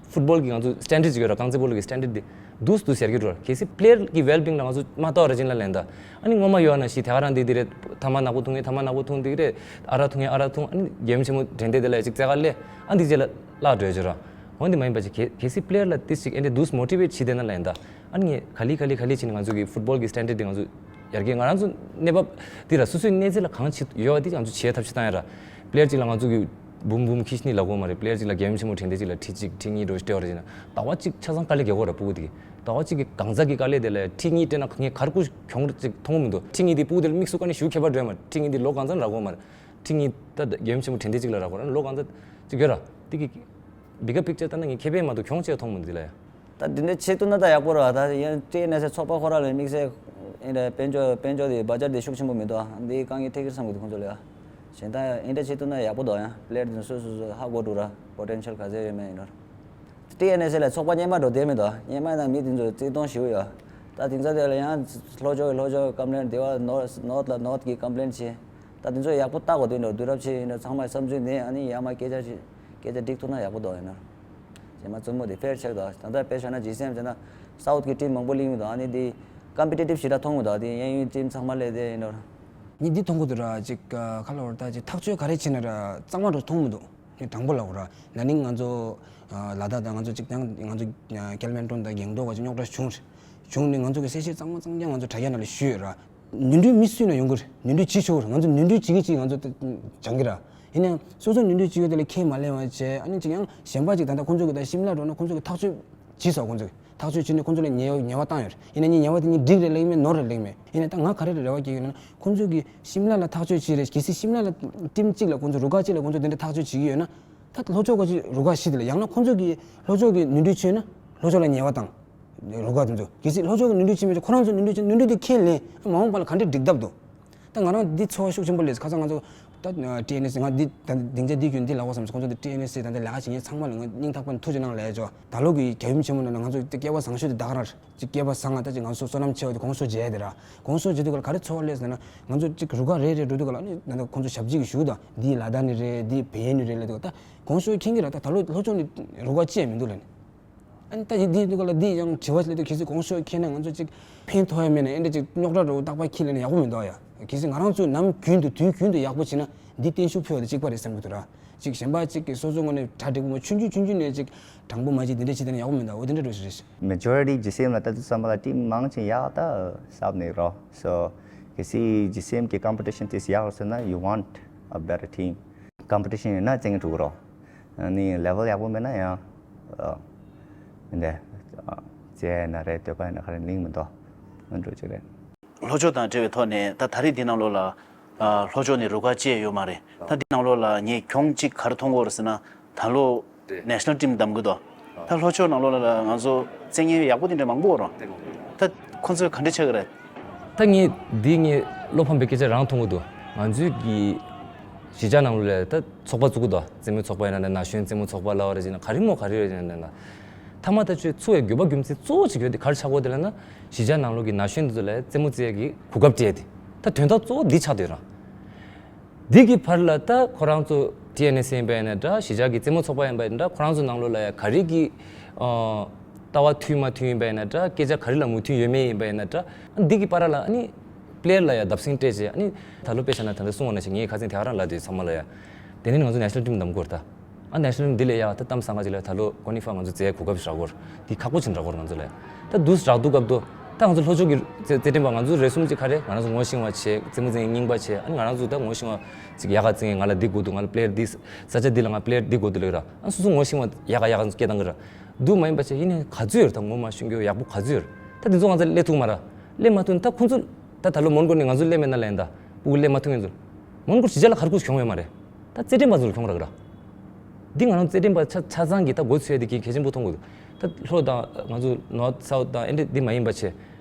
ཕུཊ་བོལ་གི་ང་ཚོ་སི་ཊན་ཌར་ཌི་ཅིག་ཡོད་ར། རྐང་རྩེད་སྤོ་ལོ་གི་སི་ཊན་ཌར་ཌི་དེ་འདུག་འདུག་ཡར་རྒྱས་འགྲོ་ར། གལ་སྲིད་པེ་ལེ་ཡར་གི་ཝེལ་བི་ཡིང་ལ་ང་ཚོ་མ་ལྟ་བ་ར་ཅིག་ལབ་ན། ཨ་ནི་སྔོན་མ་ཡོད་ན་ཞིག་དེ་ག་རང་འདི་འདི་རེད། ཐ་མག་ནག་པོ་འཐུང་མཁན་ཐ་མག་ནག་པོ་འཐུང་འདི་རེད། ཨ་རག་འཐུང་མཁན་ཨ་རག་འཐུང་། ཨ་ནི་རྒྱལ་ཡུམ་ཆེན་མོ་དྲན་རྟེན་དེ་ལ་ཅིག་རྩེད་གར་སླེབས། ཨ་འདི་རྗེས་ལ་བརླག་འགྲོ་ཡ་ཅིག་ར། འོན་ཏེ་མ་ཡིན་པ་ཅིག་གལ་གལ་སྲིད་པེ་ལེ་ཡར་ལ་ཏིས་ཅིག་ཨེ་འདྲ་འདུག་མོ་ཊི་ཝེཊ་བྱེད་བསྡད་ན་ལབ་ཡིན་ད། ཨ་ནི་ངས་ག་ལེ་ག་ལེ་ག་ལེ་བྱས་ནས་ང་ཚོ་གི་ཕུཊ་བོལ་གི་སི་ཊན་ཌར་ཌི་དེ་ང་ཚོ་ཡར་རྒྱས། ང་རང་ཚོ་གནས་བབ་འདི་ར་སོ་སོའི་གནས་ཚད་ལ་གང་བྱེད་ཡོད་པ་དེ་ང་ཚོ་བྱེད་ཐབས་ཤེས་བཏང་ཡ་ར། པེ་ལེ་ཡར་གཅིག་ལ་ང་ཚོ་གི་འབུམ་འབུམ་ཁྱི་ཤི་ནི་ལབ་དགོས་མ་རེད། པེ་ལེ་ཡར་གཅིག་ལ་རྒྱལ་ཡུམ་ཆེན་མོ་དྲན་རྟེན་གཅིག་ལ་ཁྲི་གཅིག་ཁྲི་གཉིས་འགྲོ་སྤྲད་པ་རེད་ཟེར་ན། ཟླ་བ་གཅིག་ཆ་ཚང་དཀའ་ལས་རྒྱག་དགོས་ར། སྤུ་གུ་དེ་གི་ཟླ་བ་གཅིག་གི་གང་ཟག་གི་དཀའ་ལས་དེ་ལ་ཁྲི་གཉིས་སྤྲད་ན་ངས་ག་རེ་ཁུར་གྱོང་ཅིག་མཐོང་གི་མི་འདུག་ཁྲི་གཉིས་དེ་སྤུ་གུ་དེ་ལ་དམིགས་སུ་བཀར་ནས་ཞུ་ཁྱད་པར་འགྲོ་ཡ་མ་རེད། ཁྲི་གཉིས་དེ་ལོ་གང་ཚང་རག་དགོས་མ་རེད། ཁྲི་གཉིས་ད་རྒྱལ་ཡུམ་ཆེན་མོ་དྲན་རྟེན་གཅིག་ལ་རག་དགོས་ར། ལོ་གང་ཚང་ཅིག་ཡོད་ར། དེ་གི་བྷིག་གར་པིག་ཅར་ལྟ་ན་ངས་ཁེ་ཕན་མ་གཏོགས་གྱོང་ཆེ་མཐོང་མི་འདུག་དེ་ལ་ཡ། ད་འདི་འདྲ་བྱེད་ཐུབ་ན་ད་ཡག་པོ་རེད་བ། ད་ཡང་ཊི་ཨེན་ཨེས་ཨེ་ཚོགས་པ་ཁོ་རང་ལ་དམིགས་བསལ་ཨེ་འདྲ་དཔལ་འབྱོར་དཔལ་འབྱོར་དེ་བ་ཇེཊ་དེ་ཤུགས་ཆེན་པོ་མི་འདུག་ཨ་འདི་དཀའ་ངལ་འཕྲད་ཀྱི་རེད་བསམ་གྱི་འདུག་ཁོང་ཚོ་ལ་ཡ། གཞན་ད་ཨེ་འདྲ་བྱེད་ཐུབ་ན་ཡག་པོ་འདུག་ཡང་པེ་ལེ་ཡར་དེ་ཚོ་སོ་སོ་སོ་ཧ་གོ་འགྲོ་ར། པོ་ཊེན་ཤལ་ག་ཚད་ཡོད་མེད་ཡིན་ནོ། ཊི་ཨེན་ཨེས་ཨེ་ལ་ཚོགས་པ་སྔོན་མ་འགྲོ་བསྡད་མི་འདུག་སྔོན་མ་ནང་མི་དེ་ཚོ་བརྩི་མཐོང་ཞེ་པོ་ཡོད། ད་དེང་སང་དེ་ལ་ཡང་ལྷོ་ཕྱོགས་ཀྱི་ལྷོ་ཕྱོགས་ཀྱི་ཀམ་པི་ལེན་བྱེད། དེ་བ་ནོར་ཐ་ནོར་ཐ་ལ་ནོར་ཐ་གི་ཀམ་པི་ལེན་བྱེད། ད་དེ་ཚོ་ཡག་པོ་བལྟ་དགོས་དུས་འགྲོ། དུས་རབས་ཕྱེ་ཡིན་འགྲོ། ཚང་མས་བསམ་ཚུལ་འདི་ཨ་ནི་ཡར་མར་སྐད་ཆ་ཅིག་སྐད་ཆ་འགྲིག་ཐུབ་ན་ཡག་པོ་འདུག་ཡིན་ནོ། རྗེས་མ་བཙུན་མོ་དེ་ཕེར་ཆགས་འདུག་ད་ལྟ་དཔེ་བཞག་ན་ཇི་སི་ཨེམ་ཟེར་ན་སའུ་ཐ་གི་ཊིམ་མང་པོ་གླེང་གི་འདུག་ཨ་ནི་དེ་ཀམ་པི་ཊི་ཊིབ་ཞེ་དྲག་མཐོང་གི་འདུག་དེ་གཡས་གཡོན་ཊིམ་ཚང་མ་སླེབས་དེ་ཡིན་ནོ། ངས་འདི་མཐོང་གི་འདུག་ར། ཅིག་ཁ་ལོ་བར་ད་ཅིག་ཐག་གཅོད་ག་རེ་བྱས་ན་ར་གཙང་མ་འགྲོ་མཐོང་མི་འདུག་ངས་དྲང་པོ་ལབ་དགོས་ར། ན་ནིང་ང་ཚོ་ལ་དྭགས་དང་ང་ཚོ་ཅིག་དང་ང་ཚོ་ཀལ་མན་ཀྲོན་དང་གྷེང་ཏོག་ག་ཅིག་རྙོག་དྲ་བྱུང་རེད། བྱུང་ནས་ང་ཚོ་གི་གསལ་བཤད་གཙང་མ་གཙང་རྐྱང་ང་ཚོ་དྲ་རྒྱ་ནང་ལ་ཞུས་ཡོད་ར། ནོར་འཁྲུལ་མི་སུ་ཡིན་ན་ཡོང་གི་རེད། ནོར་འཁྲུལ་བྱེད་ཆོག་རེད། ང་ཚོ་ནོར་འཁྲུལ་བྱེད་ཀྱི་བྱེད་ང་ཚོ་སྦྱང་གི་ར། ཡིན་ནའང་སོ་སོ་ནོར་འཁྲུལ་བྱེད་ཡོད་དེ་ལ་ཁས་མ་ལེན་པ་བྱས། ཨ་ནི་ཅིག་ཡང་གཞན་པ་ཅིག་ད་ལྟ་ཁོང་ཚོ་གི་ད་ཤིམ་ལ་འགྲོ་ན་ཁོང་ཚོ་གི་ཐག་གཅོད་བྱས་སོང་། ཁོང་ཚོ་གི་ཐག་གཅོད་བྱས་ནས་ཁོང་ཚོ་ལ་ཉེས་ཉེས་པ་བཏང་ཡོད་རེད། ཡིན་ན་ངས་ཉེས་པ་དེ་གཉིས་འགྲིག་རེད་ལབ་ཀྱི་མེད། ནོར་རེད་ལབ་ཀྱི་མེད། ཡིན་ན་ད་ང་ག་རེ་རེ་བ་སྐྱེ་ཡོད་ན། ཁོང་ཚོ་གི་ཤིམ་ལ་ལ་ཐག་གཅོད་བྱས་རེད། གལ་སྲིད་ཤིམ་ལ་ལ་ཊིམ་གཅིག་ལ་ཁོང་ཚོ་རུ་ཁག་གཅིག་ལ་ཁོང་ཚོ་དེ་འདྲ་ཐག་གཅོད་བྱེད་ཀྱི་ཡོད་ན། ད་ལྷོ་ཕྱོགས་ཀྱི་རུ་ཁག་བཞི་དེ་ལ། ཡང་ན་ཁོང་ཚོ་གི་ལྷོ་ཕྱོགས་ཀྱི་ནོར་འཁྲུལ་བྱས་ན་ལྷོ་ཕྱོགས་ལ་ཉེས་པ་བཏང་། རུ་ཁག་དེ་ཚོ་གལ་སྲིད་ལྷོ་ཕྱོགས་ཀྱི་ནོར་འཁྲུལ་བྱས་མེད་ཀྱང་ཁོ་རང་ཚོ་ནོར་འཁྲུལ་བྱས། ནོར་འཁྲུལ་དེ་ཁས་ལེན། མ་འོངས་པ་ལ་ག་འདྲས་འགྲིག་ཐབས་འདུག་ད་ང་རང་འདི་ཚོར་བ་ཤུགས་ཆེན་པོ་སླེབས། ཁ་སང་ང་ཚོ་ད་ཊི་ཨེན་ཨེས་ཨེ། ང་འདི་ད་སྡིངས་ཆ་འདི་བརྒྱུད་འདི་ལབ་དགོས་བསམ་སོང་། ཁོང་ཚོ་འདི་ཊི་ཨེན་ཨེས་ཨེ་ད་འདི་ལས་ཀ་བྱེད་མཁན་ཚང་མ་ལ་ང་སྙིང་ཐག་པ་ནས་ཐུགས་རྗེ་གནང་ལབ་ཡ་ཅོ། ད་ལོ་གི་རྒྱལ་ཡུམ་ཆེན་མོ་ནང་ལ་ང་ཚོ་སྐལ་བ་བཟང་ཤོས་དེ་ད་ག་རང་རེད། ཅིག་སྐལ་བ་བཟང་ང་ད་ཅིག་ང་ཚོ་བསོད་ནམས་ཆེ་བ་དེ་དགོངས་སུ་མཇལ་དེ་ར། དགོངས་སུ་མཇལ་དུས་ག་ལ་ག་རེ་ཚོར་བ་སླེབས་ཟེར་ན། ང་ཚོ་ཅིག་རུ་ཁག་རེ་རེ་འགྲོ་དུས་ག་ལ་ཨ་ནི་ད་ལྟ་ཁོང་ཚོ་ཞབས་ཕྱི་གི་ཞུ་དང་། འདི་ལ་དྭགས་ནས་རེད། འདི་བལ་ཡུལ་ནས་རེད་ལབ་དུས་ག་ད་དགོངས་སུ་མཁྱེན་གྱི་ར། ད་ད་ལོ་ལྷོ་ཕྱོགས་ནས་རུ་ཁག་ཅི་ཡང་མི་འདུག་ལབ་ནས། ཨ་ནི་ད་ཡིན་དེ་དུས་ག་ལ་འདི་ཡང་དྲི་བ་ཞིག་སླེབས་དུས། གལ་སྲིད་དགོངས་སུ་མཁྱེན་ན་ང་ཚོ་ཅིག་ཕན་ཐོགས་ཡ་མེད་ན། ཨེ་འདྲ་ཅིག་རྙོག་དྲ་འགྲོ་རྟག་པར་ཁྱི་ལ་ནི་ཡག་པོ་མི་འདུག་ཡ། གལ་སྲིད་ང་རང་ཚོས་ནམ་རྒྱུན་དུ་དུས་རྒྱུན་དུ་ཡག་པོ་བྱེད་ན་འདི་བརྟན་བཞུགས་ཕུལ་བ་དང་གཅིག་པ་རེད་བསམ་གྱི་འདུག་ར། ཅིག་གཞན་པ་ཅིག་གིས་སོ་སོའི་ངོས་ནས་གྲ་སྒྲིག་པོ་མ། ཆུང་ཆུང་ཆུང་ཆུང་ནས་ཅིག་དྲང་པོ་མ་བྱེད། འདི་འདྲ་བྱེད་དེ་ན་ཡག་པོ་མི་འདུག་འོ་དེ་འདྲ་འགྲོ་ཞིག་རེད། མེ་ཇོ་རི་ཊི་ཇི་སི་ཨེམ་ལ་ལྟ་དུས་ཙམ་པ་ལ་ཊིམ་མང་ཆེ་ཡག་ད་གསར་པ་ནས་རོ། སོ་གལ་སྲིད་ཇི་སི་ཨེམ་གི་ཀམ་པི་ཊི་ཤན་དེ་ཡག་ཟེར་ན། you want a better team. ཀམ་པི་ཊི་ཤན་ཡོད་ན་རྩེད་མཁན་འགྲོ་གི་རོ། ཨ་ནི་ལེ་ཝལ་ཡག་པོ་མེད་ན་ཡང་ཨ་འདི་རྩེད་ཡ་ན་རེད། སྡོད་པ་ཡིན་ན་ག་རེ་ལིང་མི་འདུག་འགྲོ་ཅིག་རེད། ལྷོ་ཕྱོགས་དང་འབྲེལ་བའི་ཐོག་ནས་ད་ད་རེས་འདི་ནང་ལོགས་ལ་ཨ་ལྷོ་ཕྱོགས་ནས་རུ་ཁག་བཅས་ཡོད་མ་རེད། ད་འདི་ནང་ལོགས་ལ་ངས་གྱོང་གཅིག་ག་རེ་མཐོང་གི་ཡོད་རེད་ཟེར་ན། ད་ལོ་རེད། National Team བདམས་ཀྱི་འདུག་ད་ལྷོ་ཕྱོགས་ནང་ལོགས་ལ་ང་ཚོ་རྩེད་མཁན་ཡག་པོ་དེ་འདྲ་མང་པོ་ཡོད་རེད། ད་ཁོང་ཚོས་ག་འདྲ་ཆགས་ཀྱི་རེད། ད་ངས་འདི་ངས་བློ་ཕམ་པའི་སྐད་ཆ་རང་མཐོང་གི་འདུག་ང་ཚོའི་གི་གཞིས་ཆགས་ནང་ལོགས་ལ་ད་ཚོགས་པ་བཙུགས་ཀྱི་འདུག་རྩེད་མོའི་ཚོགས་པ་ཡིན་ན་འདྲ། ན་གཞོན་རྩེད་མོ་ཚོགས་པ་ལབ་པ་རེད་ཟེར་ན། ག་རེ་མོ་ག་རེ་རེད་ཟེར་ན་འདྲ། མཐའ་མ་ད་ཆོས་ཚུགས་པའི་དགོས་པ་རྒྱུ་མཚན་གཙོ་བོ་གཅིག་ཡོད་དེ་ག་རེ་ཆགས་ཀྱི་ཡོད་དེ་ལབ་ན། གཞིས་ཆགས་ནང་ལོགས་ཀྱི་ན་གཞོན་དེ་ཚོ་ལ་རྩེད་མོ་རྩེ་ཡ་གི་གོ་སྐབས་སྤྲད་དེ། ད་དོན་དག་གཙོ་བོ་འདི་ཆགས་བསྡད་ར། འདི་གི་བར་ལ་ད་ཁོ་རང་ཚོ་ཊི་ཨེན་ཨེས་ཨེ་ཡིན་པ་ཡིན་ན་འདྲ། གཞིས་ཆགས་ཀྱི་རྩེད་མོ་ཚོགས་པ་ཡིན་པ་ཡིན་ན་འདྲ། ཁོ་རང་ཚོ་ནང་ལོགས་ལ་ཡ་ག་རེ་གི་ཨ་ལྟ་བ་མཐུན་མ་མཐུན་ཡིན་པ་ཡིན་ན་འདྲ། སྐད་ཆ་ག་རེ་ལ་མོས་མཐུན་ཡོད་མེད་ཡིན་པ་ཡིན་ན་འདྲ། འདི་གི་བར་ལ་ཨ་ནི་པི་ལེ་ཡར་ལ་ཡ་བརྡབ་གསིག་སྤྲད་བྱས། ཨ་ནི་ད་ལོ་དཔེ་བཞག་ན་ད་ལྟ་གསུང་བ་ནང་བཞིན་ངས་ཁ་སང་དེ་ག་རང་ལབ་དུས་ཚང་མ་ལ་ཡ། དེ་ནས་ང་ཚོ་ནེ་ཤ་ནལ་ཊིམ་བདམས་དགོས་རེད་ད། ཨ་ནེ་ཤ་ནལ་ཊིམ་འདི་ལས་ཡག་ད་གཏམ་བཟང་ག་ཅིག་ལ་ད་ལོ་ཀོ་ནི་ཧྥ་ང་ཚོ་རྩེ་གོ་སྐབས་ཤིག་རག་གོ། འདི་ཁག་པོ་ཅིག་རག་གོ་ང་ཚོ་ལ། ད་འདུག་རག་འདུག་སྐབས་དུ་ད་ང་ཚོ་ལྷོ་ཕྱོགས་ཀྱི་རྩེ་རྩེད་འགྲན་པ་ང་ཚོ་རེ་ཟུང་ཅིག་ག་རེ་ང་རང་ཚོ་ངོ་ཤེས་པ་བྱས། རྩེད་མོ་རྩེ་མཁན་རྙིང་པ་བྱས། ཨ་ནི་ང་རང་ཚོ་ད་ངོ་ཤེས་པ་ཅིག་ཡག་ག་རྩེ་མཁན། ང་ལ་འདི་དགོས་འདུག་ང་ལ་པི་ལེ་ཡར་འདི་ས་ཆ་འདི་ལ་ང་པི་ལེ་ཡར་འདི་དགོས་འདུག་ལབ་ཀྱི་ར། ཨ་སོ་སོ་ངོ་ཤེས་པ་ཡག་ག་ཡག་ག་སྐད་བཏང་གི་ར། འདུག་མ་ཡིན་པ་བྱས་ཡིན་ནའི་ག་ཚོད་ཡོད་རེད། ད་ངོ་མ་ཤེས་མཁན་ཡག་པོ་ག་ཚོད་ཡོད་རེད། ད་འདི་ཚོ་ང་ཚོ་སླེབས་ཐུབ་མ་ར། སླེབས་མ་ཐུབ་ན་ད་ཁོང་ཚོ་ད་ད་ལོ་མོན་གྷོ་ནས་ང་ཚོ་སླེབས་མེད་ན་ལན་ད་སྤུ་གུ་སླེབས་མ་ཐུབ་མཁན་ཚོ། མོན་གྷོ་གཞིས་ཆགས་ལ་ག་རེ་ཁུར་གྱོང་ཡོད་མ་རེད། ད་རྩེད་འགྲན་པ་ཚོ་ལ་གྱོང་རག་གི་ར། འདི་ང་རང་རྩེད་འགྲན་པ་ཆ་ཆ་ཚང་གི་ད་མགོ་ཚོས་ཡ་དེ་གི་གལ་ཆེན་པོ་མཐོང་དགོས་འདུག་ད་ལྷོ་དང་ང་ཚོ་ནོར་ཐི་སའུ་ཐི་དང་ཨེ་འདྲ་འདི་མ་ཡིན་པ་བྱས།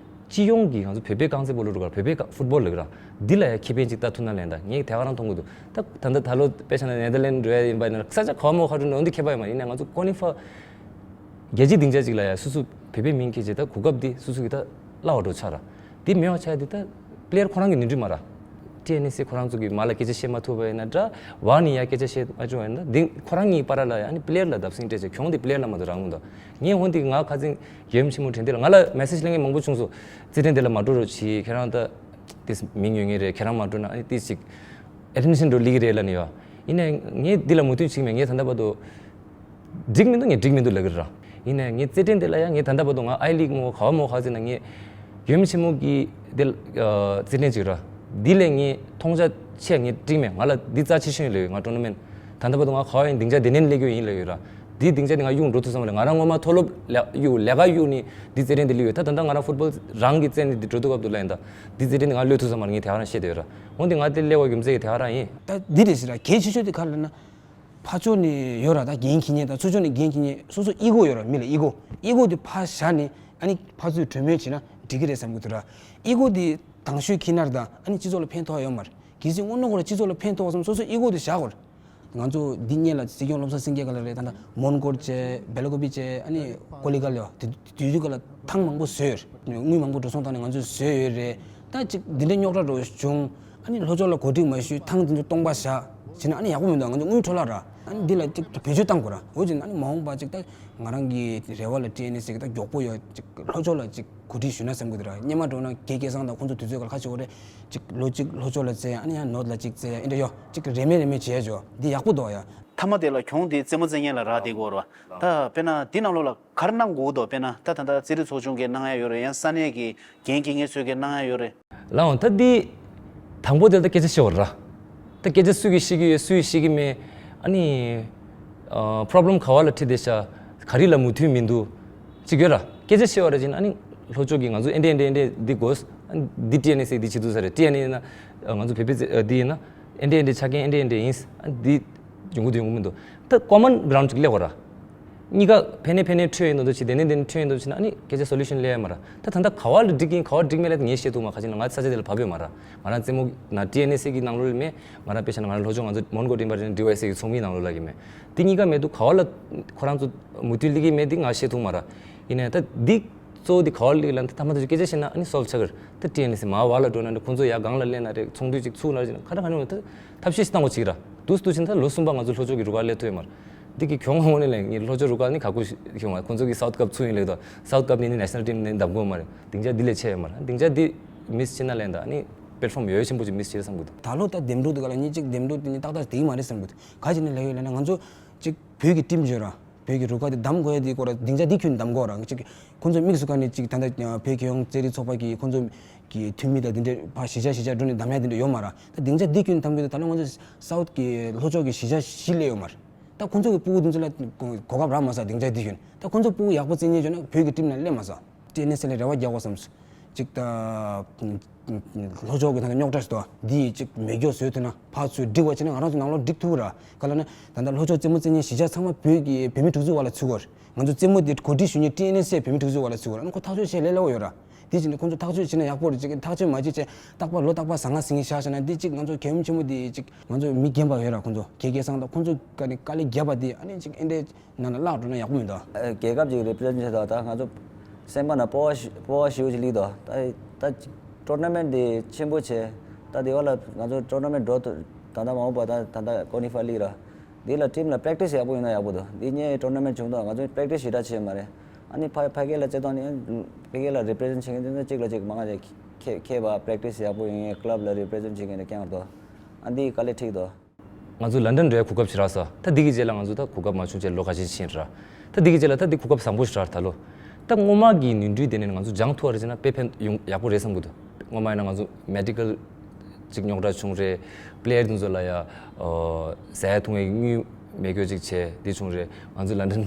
སྤྱི་ཡོངས་ཀྱི་ང་ཚོ་བོད་པའི་རྐང་རྩེད་སྤོ་ལོ་རུ་ཁག་བོད་པའི་ཀ་ཕུཊ་བོལ་ལ་གི་ར། འདི་ལ་ཡ་ཁེ་ཕན་ཅིག་ལྟ་ཐུབ་ན་ལན་ད་ངས་དེ་ག་རང་མཐོང་གི་འདུག་ད་ད་ལྟ་ད་ལོ་དཔེ་བཞག་ན་ནེ་དར་ལེན་འགྲོ་ཡ་ཡིན་པ་ཡིན་ན་ས་ཆ་ག་བ་མོ་ག་འགྲོ་ན་འོན་ཏེ་ཁྱད་པར་ཡོད་མ་རེད། ཡིན་ན་ང་ཚོ་ཀོ་ནི་ཧྥ་རྒྱལ་སྤྱིའི་སྡིངས་ཆ་ཅིག་ལ་ཡ་སོ་སོ་བོད་པའི་མིང་འཁྱེར་བྱས་ད་གོ་སྐབས་འདི་སོ་སོ་གི་ད་སླ་བ་འགྲོ་ཆགས་ར། འདི་མེད་པ་ཆགས་ཡ་འདི་ད་པི་ལེ་ཡར་ཁོ་རང་གི་ནོར་འཁྲུལ་མ་ར། ཊི་ཨེན་ཨེས་ཨེ་ཁོ་རང་ཚོ་གི་མ་ལ་སྐད་ཆ་བཤད་མ་ཐུབ་པ་ཡིན་ན་འདྲ། བ་ནི་ཡ་སྐད་ཆ་བཤད་མ་བྱུང་བ་ཡིན་ན་འདི་ཁོ་རང་གཉིས་བར་ལ་ཡ་ཨ་ནི་པི་ལེ་ཡར་ལ་བརྡབ་གསིག་སྤྲད་བྱས་གྱོང་འདི་པི་ལེ་ཡར་ལ་མ་གཏོགས་རག་མི་འདུག་ངས་འོན་ཏེ་ང་ཁ་སང་ཡུལ་ཕྱི་མོ་དྲན་རྟེན་ལ་ང་ལ་མེ་སེ་ཇི་ལེན་མཁན་མང་པོ་བྱུང་སོང་། རྩེད་འགྲན་འདི་ལ་མ་འགྲོ་རོགས་གྱིས། ཁྱེད་རང་ད་ཏིས་མིང་ཡོད་ངེས་རེད། ཁྱེད་རང་མ་འགྲོ་ན་ཨ་ནི་ཏིས་ཅིག་ཨེ་ཌི་མི་ཤན་འགྲོ་ལི་གི་རེད་ལབ་ནས་ཡོད། ཡིན་ནའི་ངས་འདི་ལ་མོས་མཐུན་བྱེད་ཀྱི་མེད། ངས་ད་ལྟ་བར་དུ་འགྲིག་མི་འདུག་ངས་འགྲིག་མི་འདུག་ལབ་ཀྱི་རེད་ར། ཡིན་ནའི་ངས་རྩེད་འགྲན་དེ་ལ་ཡང་ངས་ད་ལྟ་བར་དུ་ང་ཨའི་ལིག་མོ་ག་བ་མོ་ག་ཟེར་ན་ངས་ཡུལ་ཕྱི་མོ་གི་དེ་ཨ་རྩེད་འགྲན་ཅིག་ར། འདི་ལས་ངས་མཐོང་རྒྱ་ཆེ་ངས་འགྲིག་མེད། ང་ལ་འདི་རྩ་ཆེ་ཤོས་ལས་ཡོད། ང་ཊོར་ན་མེན་ཊི་ད་ལྟ་བར་དུ་ང་ག་བ་ཡིན་སྡིངས་ཆ་དེ་ནས་སླེབས་རྒྱུ་ཡིན་ལབ་ཡོད་ར། འདི་སྡིངས་ཆ་དེ་ང་གཡུག་འགྲོ་ཐུབ་ས་མ་རེད། ང་རང་སྔོན་མ་མཐོ་སློབ་ལ་གཡུག་ལས་ཀ་གཡུག་ནས་འདི་རྩེད་འགྲན་དེ་སླེབས་ཡོད། ད་ད་ལྟ་ང་རང་ཕུཊ་བོལ་རང་གི་རྩེད་ནས་འདི་འགྲོ་དུས་སྐབས་དུ་ལ་ཡིན་ད་འདི་རྩེད་འགྲན་དེ་ང་སླེབས་ཐུབ་ས་མ་རེད། ངས་དེ་ག་རང་བཤད་བསྡད་ཡོད་ར། འོན་ཏེ་ང་དེ་སླེབས་པའི་རྒྱུ་མཚན་གྱིས་དེ་ག་རང་ཡིན། ད་འདི་རེད་ཟེར་ར། གལ་ཆེ་ཤོས་དེ་ག་རེ་ལབ་ན། ཕར་ཕྱོགས་ནས་ཡོད་ར། ད་འགན་འཁྱེར་མཁན་དང་ཚུར་ཕྱོགས་ནས་འགན་འཁྱེར་མཁན་སོ་སོ་ཨི་གོ་ཡོད་ར། མི་ལ་ཨི་གོ་ཨི་གོ་དེ་ཕར་བཞག་ནས་ཨ་ནི་ཕར་ཚུར་གྲོས་མོལ་བྱས་ན་འགྲིག་གི་རེད་བསམ་གྱི་འདུག་ར། ཨི་གོ་དེ་དང་ཤོས་འཁྱེར་ན་ར་ད་ཨ་ནི་སྤྱི་ཚོགས་ལ་ཕན་ཐོགས་ཡོད་མ་རེད། གལ་སྲིད་དངོས་གནས་ཁོ་ར་སྤྱི་ཚོགས་ལ་ཕན་ཐོགས་བསམ་སོ་སོ་ཨི་གོ་དེ་བཞག་དགོས་རེད། ང་ཚོ་འདི་སྔོན་ལ་སྲིད་སྐྱོང་བློ་བཟང་སེང་གེ་སྒང་ལ་རེད། ད་ལྟ་མོན་གྷོ་བྱས་སྦེལ་ཀོབ་བྱས་ཨ་ནི་ཀོ་ལི་གྷལ་ཡོད། དེ་དུས་དུས་སྒང་ལ་ཐང་མང་པོ་བཟོས་ཡོད་རེད། དངུལ་མང་པོ་འགྲོ་སོང་བཏང་ནས་ང་ཚོས་བཟོས་ཡོད་རེད། ད་ཅིག་འདི་འདྲའི་རྙོག་དྲ་འགྲོ་བྱུང་། ཨ་ནི་ལྷོ་ཕྱོགས་ལ་གོ་སྒྲིག་མ་ཞུས་ཐང་འདི་ཚོ་སྟོང་པ་བཞག་བྱས་ན་ཨ་ནི་ཡག་པོ་མི་འདུག་ང་ཚོ་དངུལ་འཕྲོ་བརླག་ར། ཨ་ནི་འདི་ལ་ཅིག་བེད་སྤྱོད་བཏང་དགོས་ར། འོ་བྱས་ན་ཨ་ནི་མ་འོངས་པ་ཅིག་ད་ང་རང་གི་རེ་བ་ལ་ཊི་ཨེན་ཨེས་ཨེ་གི་ད་མགྱོགས་པོ་ཡོད་ཅིག་ལྷོ་ཕྱོགས་ལ་ཅིག་གོ་སྒྲིག་ཞུས་ན་བསམ་གྱི་འདུག་ར། སྔོན་མ་འགྲོ་ན་རྒན་སྐལ་བཟང་དང་ཁོང་ཚོ་དུས་ཚོད་ཁ་ཁ་ཕྱེ་འོ་རེད། ཅིག་ལོ་གཅིག་ལྷོ་ཕྱོགས་ལ་བཙལ་ཡ་ཨ་ནི་ཡང་ནོར་ལ་ཅིག་བཙལ་ཡ་ཨེ་འདྲ་ཡོད། ཅིག་རེ་མེད་རེ་མེད་བྱས་ཡ་ཅོ་འདི་ཡག་པོ་འདུག་ཡ། མཐའ་མ་དེ་ལ་གྱོང་དེ་རྩེད་མོ་རྩེ་མཁན་ལ་རག་བསྡད་ཀྱི་ཡོད་རེད་བ། ད་དཔེར་ན་འདི་ནང་ལོགས་ལ་ག་རེ་གནང་དགོས་འདུག་དཔེར་ན་ད་ད་ལྟ་རྩེད་རིགས་ཚོགས་ཆུང་གིས་གནང་ཡ་ཡོད་རེད། ཡང་ས་གནས་ཀྱི་འགན་འཁྱེར་མཁན་ཚོས་གིས་གནང་ཡ་ཡོད་རེད། ལགས་འོང་། ད་འདི་དང་པོ་དེ་ལ་ད་སྐད་ཆ་བཤད་པ་རེད་ར། ད་སྐད་ཆ་སུ་གིས་བཤད་ཀྱི་ཡོད་སུ་གིས་བཤད་ཀྱི་མེད། ཨ་ནི་ཨ་པོ་རོབ་ལེམ་ག་བ་ལ་འཁྲིད་བསྡད་ཤག་ག་རེ་ལ་མོས་མཐུན་མི་འདུག་ཅིག་ཡོད་ར། སྐད་ཆ་བཤད་པ་ར་བྱས་ན་ཨ་ནི་ལྷོ་ཕྱོགས་ཀྱིས་ང་ཚོ་ཨེ་འདྲ་ཨེ་འདྲ་ཨེ་འདྲ་འདི་དགོས། ཨ་ནི་འདི་ཊི་ཨེན་ཨེས་ཨེ་འདི་བྱེད་ཐུབ་ས་རེད། ཊི་ཨེན་ཨེས་ཨེ་ན་ཨ་ང་ཚོ་བོད་པའི་རྩེ་ཨ་འདི་ཡིན་ན་ཨེ་འདྲ་ཨེ་འདྲ་ཆ་རྐྱེན་ཨེ་འདྲ་ཨེ་འདྲ་ཡིན། ཨ་ནི་འདི་ཡོང་གི་འདུག་ཡོང་གི་མི་འདུག་ད་ཀོ་མན་གྷ་རའུན་ཌི་ཅིག་སླེབས་དགོས་ར། གཉིས་ཀ་ཕན་ནས་ཕན་ནས་འཕྲོད་ཡིན་ནོ་འདུག་ཅིག་དེ་ནས་དེ་ནས་འཕྲོད་ཡིན་ནོ་འདུག་ཅིག་ན་ཨ་ནི་སྐད་ཆ་སོ་ལུ་ཤན་སླེབས་ཡ་མ་ར། ད་ད་ལྟ་ག་བ་ལ་འགྲིག་གིན་ག་བ་འགྲིག་མེད་ལ་ངས་བཤད་ཐུབ་མ། ག་ཅི་ན་ང་ས་ཆ་དེ་ལ་བབས་ཡོད་མ་ར། ང་རང་རྩེད་མོ་ན་ཊི་ཨེན་ཨེས་ཨེ་གི་ནང་ལོགས་ལ་མེད། ང་རང་དཔེ་བཞག་ན་ང་རང་ལྷོ་ཕྱོགས་ང་ཚོ་མོན་གྷོ་འགྲིམ་པ་རེད་ན་ཌི་ཝའི་ཨེས་ཨེ་གི་ཚོགས་མིའི་ནང་ལོགས་ལ་གི་མེད། དེ་གཉིས་ཀ་མེད་དུས་ག་བ་ལ་ཁོ་རང་ཚོ་མོས་མཐུན་སླེབས་ཀྱི་མེད་དེ་ང་བཤད་ཐུབ་མ་ར། ཡིན་ནའི་ད་འདི་གཙོ་བོ་འདི་ག་བ་ལ་ལ་ད་ཐ་མ་ད་ཅིག་སྐད་ཆ་བཤད་ན་ཨ་ནི་སོལ་བ་ཆགས་ཀྱི་རེད། ད་ཊི་ཨེན་ཨེས་ཨེ་མར་བར་ལ་འགྲོ་ན་རེད། ཁོང་ཚོ་ཡར་སྒང་ལ་སླེབས་ན་རེད། ཚོགས་འདུ་ཅིག་ཚུགས་ན་རེད། ཁ་ད་ག་ནས་ད་ཐབས་ཤེས་ཤིག་བཏང་དགོས་ཅིག་ར། འདུག་འདུག་བྱས་ན་ད་ལོ་གསུམ་པ་ང་ཚོ་ལྷོ་ཕྱོགས་ཀྱི་རུ་ཁག་སླེབས་ཐུབ་ཡོད་མ་རེད། འདི་གི་གྱོང་ངོ་ནས་ལེན་ངས་ལྷོ་ཕྱོགས་རུ་ཁག་ནི་ཁག་པོ་ཞིག་བྱུང་བ། ཁོང་ཚོ་གི་སའུ་ཐི་ཀབ་ཚུགས་ཡིན་ལེགས་དང་སའུ་ཐི་ཀབ་ནི་ནི་ནེ་ཤ་ནལ་ཊིམ་ནི་འདེམས་དགོས་མ་རེད། སྡིངས་ཆ་འདི་ལས་ཆེ་ཡོད་མ་རེད། སྡིངས་ཆ་འདི་མིས་བྱས་ན་ལེན་ད་ནི་པེ་ལེ་ཕོམ་ཡོད་ཆེན་པོ་ཅིག་མིས་བྱས་བསམ་གི་འདུག་ད་ལོ་ད་འདེམས་སྒྲུག་དེ་ག་ལ་ངས་ཅིག་འདེམས་སྒྲུག་དེ་ནི་ཏག་ཏག་དེ་མ་རེད་བསམ་གི་འདུག་ག་ཅི་ནས་ལས་ཡོད་ལབ་ན་ང་ཚོ་ཅིག་བོད་ཀྱི་ཊིམ་བརྗོད་ར། བོད་ཀྱི་རུ་ཁག་དེ་བདམས་དགོས་ཡ་དེ་སྐོར་ལ་སྡིངས་ཆ་འདི་ཁྱོན་བདམས་དགོས་ར། ཅིག་ཁོང་ཚོ་དམིགས་སུ་བཀར་ནས་ཅིག་ད་ལྟ་བོད་རྒྱལ་ཡོངས་རྩེད་རིགས་ཚོགས་པ་གི་ཁོང་ཚོ་གི་འཐུས་མི་དང་དེ་འདྲ་ཕར་གཞིས་ཆགས་གཞིས་ཆགས་འགྲོ་ནས་བདམས་ཡ་དེ་འདྲ་ཡོད་མ་ར། ད་སྡིངས་ཆ་འདི་ཁྱོན་བདམས་དགོས་དེ་ད་ལོ་ང་ཚོ་སའུ་ཐི་གི་ལྷོ་ཕྱོགས་ཀྱི་གཞིས་ཆགས་བཞི་སླེབས་ཡོད་མ་ར། ད་ཁོང་ཚོ་གི་སྤུ་གུ་དེ་ཚོ་ལ་གོ་སྐབས་རག་མ་སོང་སྡིངས་ཆ་འདི་ཁྱོན། ད་ཁོང་ཚོ་སྤུ་གུ་ཡག་པོ་རྩེད་ཉན་བྱུང་ན་བོད་ཀྱི་ཊིམ་ནང་སླེབས་མ་སོང་། ཊི་ཨེན་ཨེས་ཨེ་ལ་རེ་བ་རྒྱག་དགོས་བསམ་སོང་། ཅིག་ད། ལྷོ་ཕྱོགས་ཀྱི་ད་ལྟ་རྙོག་དྲ་ཞིག་འདུག་འདི་ཡི་ཅིག་མེ་སྒྱོགས་བཟོས་ཐུབ་ན་ཕར་ཚུར་སྒྲིག་པ་བྱས་ན་ང་རང་ཚོ་ནང་ལོགས་སྒྲིག་ཐུབ་ར། ག་ལ་ན་ད་ལྟ་ལྷོ་ཕྱོགས་རྩེད་མོ་རྩེ་མཁན་གཞིས་ཆགས་ཚང་མ་བོད་ཀྱི་བོད་མི་དྲུག་ཅུ་བར་ལ་ཚུད་དགོས་རེད། ང་ཚོ་རྩེད་མོ་འདི་གོ་སྒྲིག་ཞུ་མཁན་ཊི་ཨེན་ཨེས་ཨེ་བོད་མི་དྲུག་ཅུ་བར་ལ་ཚུད་དགོས་ར། ཨ་ནི་ཁོ་ཐག་གཅོད་བྱེད་ལས་སླ་པོ་ཡོད་ར། འདི་བྱས་ནས་ཁོང་ཚོ་ཐག་གཅོད་བྱས་ན་ཡག་པོ་རེད། ཅིག་ཐག་གཅོད་མ་བྱེད་བྱས་རྟག་པར་ལོ་རྟག་པར་ཟ་ང་ཟིང་གི་བཞག་བྱས་ན་འདི་ཅིག་ང་ཚོ་གལ་ཆེན་པོ་འདི་ཅིག་ང་ཚོ་མི་རྒན་པ་ཡོད་ར། ཁོང་ཚོ་དགེ་རྒན་སང་ད་ཁོང་ཚོ་ག་ནས་དཀའ་ལས་བརྒྱབ་པ་འདི་ཨ་ནི་ཅིག་ཨེ་འདྲས་ནང་ལ་བརླག་འགྲོ་ན་ཡག་པོ་མི་འདུག་ཨ། རྒྱལ་ཁབ་ཅིག་རི་པི་རི་ཛེན་བྱེད་དོ། ད་ང་ཚོ་སེམས་པ་ན་སྤོབས་པ་ཞི་སྤོབས་པ་ཞེ་པོ་ཅིག་སླེབས་དོ། ད་ད་ཊོར་ན་མེན་ཊི་འདི་ཆེན་པོ་བྱས། ད་དེ་བ་ལ་ང་ཚོ་ཊོར་ན་མེན་ཊི་འགྲོ་ཐུབ། ད་ལྟ་མ་འོངས་པ་ད་ད་ལྟ་ཀོ་ནི་ཧྥ་ལིག་ར། འདི་ལ་ཊིམ་ལ་པེ་རེག་ཊི་སི་ཡག་པོ་ཡོང་ན་ཡག་པོ་འདུག་འདི་སྔོན་ཊོར་ན་མེན་ཊི་བྱུང་དོ། ང་ཚོ་པེ་རེག་ཊི་སི་ཞེ་དྲག་བྱས་མ་རེད། ཨ་ནི་ཕ་ཕ་གི་ལ་རྩེད་ཐང་ནི་ཕ་གི་ལ་རི་པི་རི་ཛེན་ཊི་བྱེད་མཁན་དེ་ཚོ་གཅིག་ལ་གཅིག་མང་ང་ཅིག་ཁེ་ཁེ་བ་པེ་རེག་ཊི་སི་ཡག་པོ་ཡོང་ཡས། ཀི་ལབ་ལ་རི་པི་རི་ཛེན་ཊི་བྱེད་མཁན་དེ་རྐྱང་རེད་དོ། ཨ་འདི་དཀའ་ལས་འཕྲད་དོ། ང་ཚོ་ལན་ཌན་འགྲོ་ཡ་གོ་སྐབས་ཞིག་རག་སོང་། ད་འདི་གི་རྗེས་ལ་ང་ཚོ་ད་གོ་སྐབས་མ་བྱུང་རྗེས་ལོ་ཁ་ཤས་ཕྱིན་ར། ད་འདི་གི་རྗེས་ལ་ད་འདི་གོ་སྐབས་བཟང་པོ་ཞིག་རག་ད་ལོ། ད་སྔོན་མ་གི་ནུས་འདྲུས་དེ་ནས་ང་ཚོ་སྦྱང་ཐུབ་པ་རེད་ཅེ་ན་དཔེ་ཕན་ཡོང་ཡག་པོ་རེད་བསམ་གི་འདུག་སྔོན་མ་ཡིན་ན་ང་ཚོ་མེ་ཌི་ཀལ་ཅིག་རྙོག་དྲ་བྱུང་རེད། པི་ལེ་ཡར་དེ་ཚོ་ལ་ཡ་ཟ་ཡ་འཐུང་ཡའི་དངུལ་མེད་སྐྱོ་ཅིག་བྱས་དེ་བྱུང་རེད། ང་ཚོ་ལན་ཌན་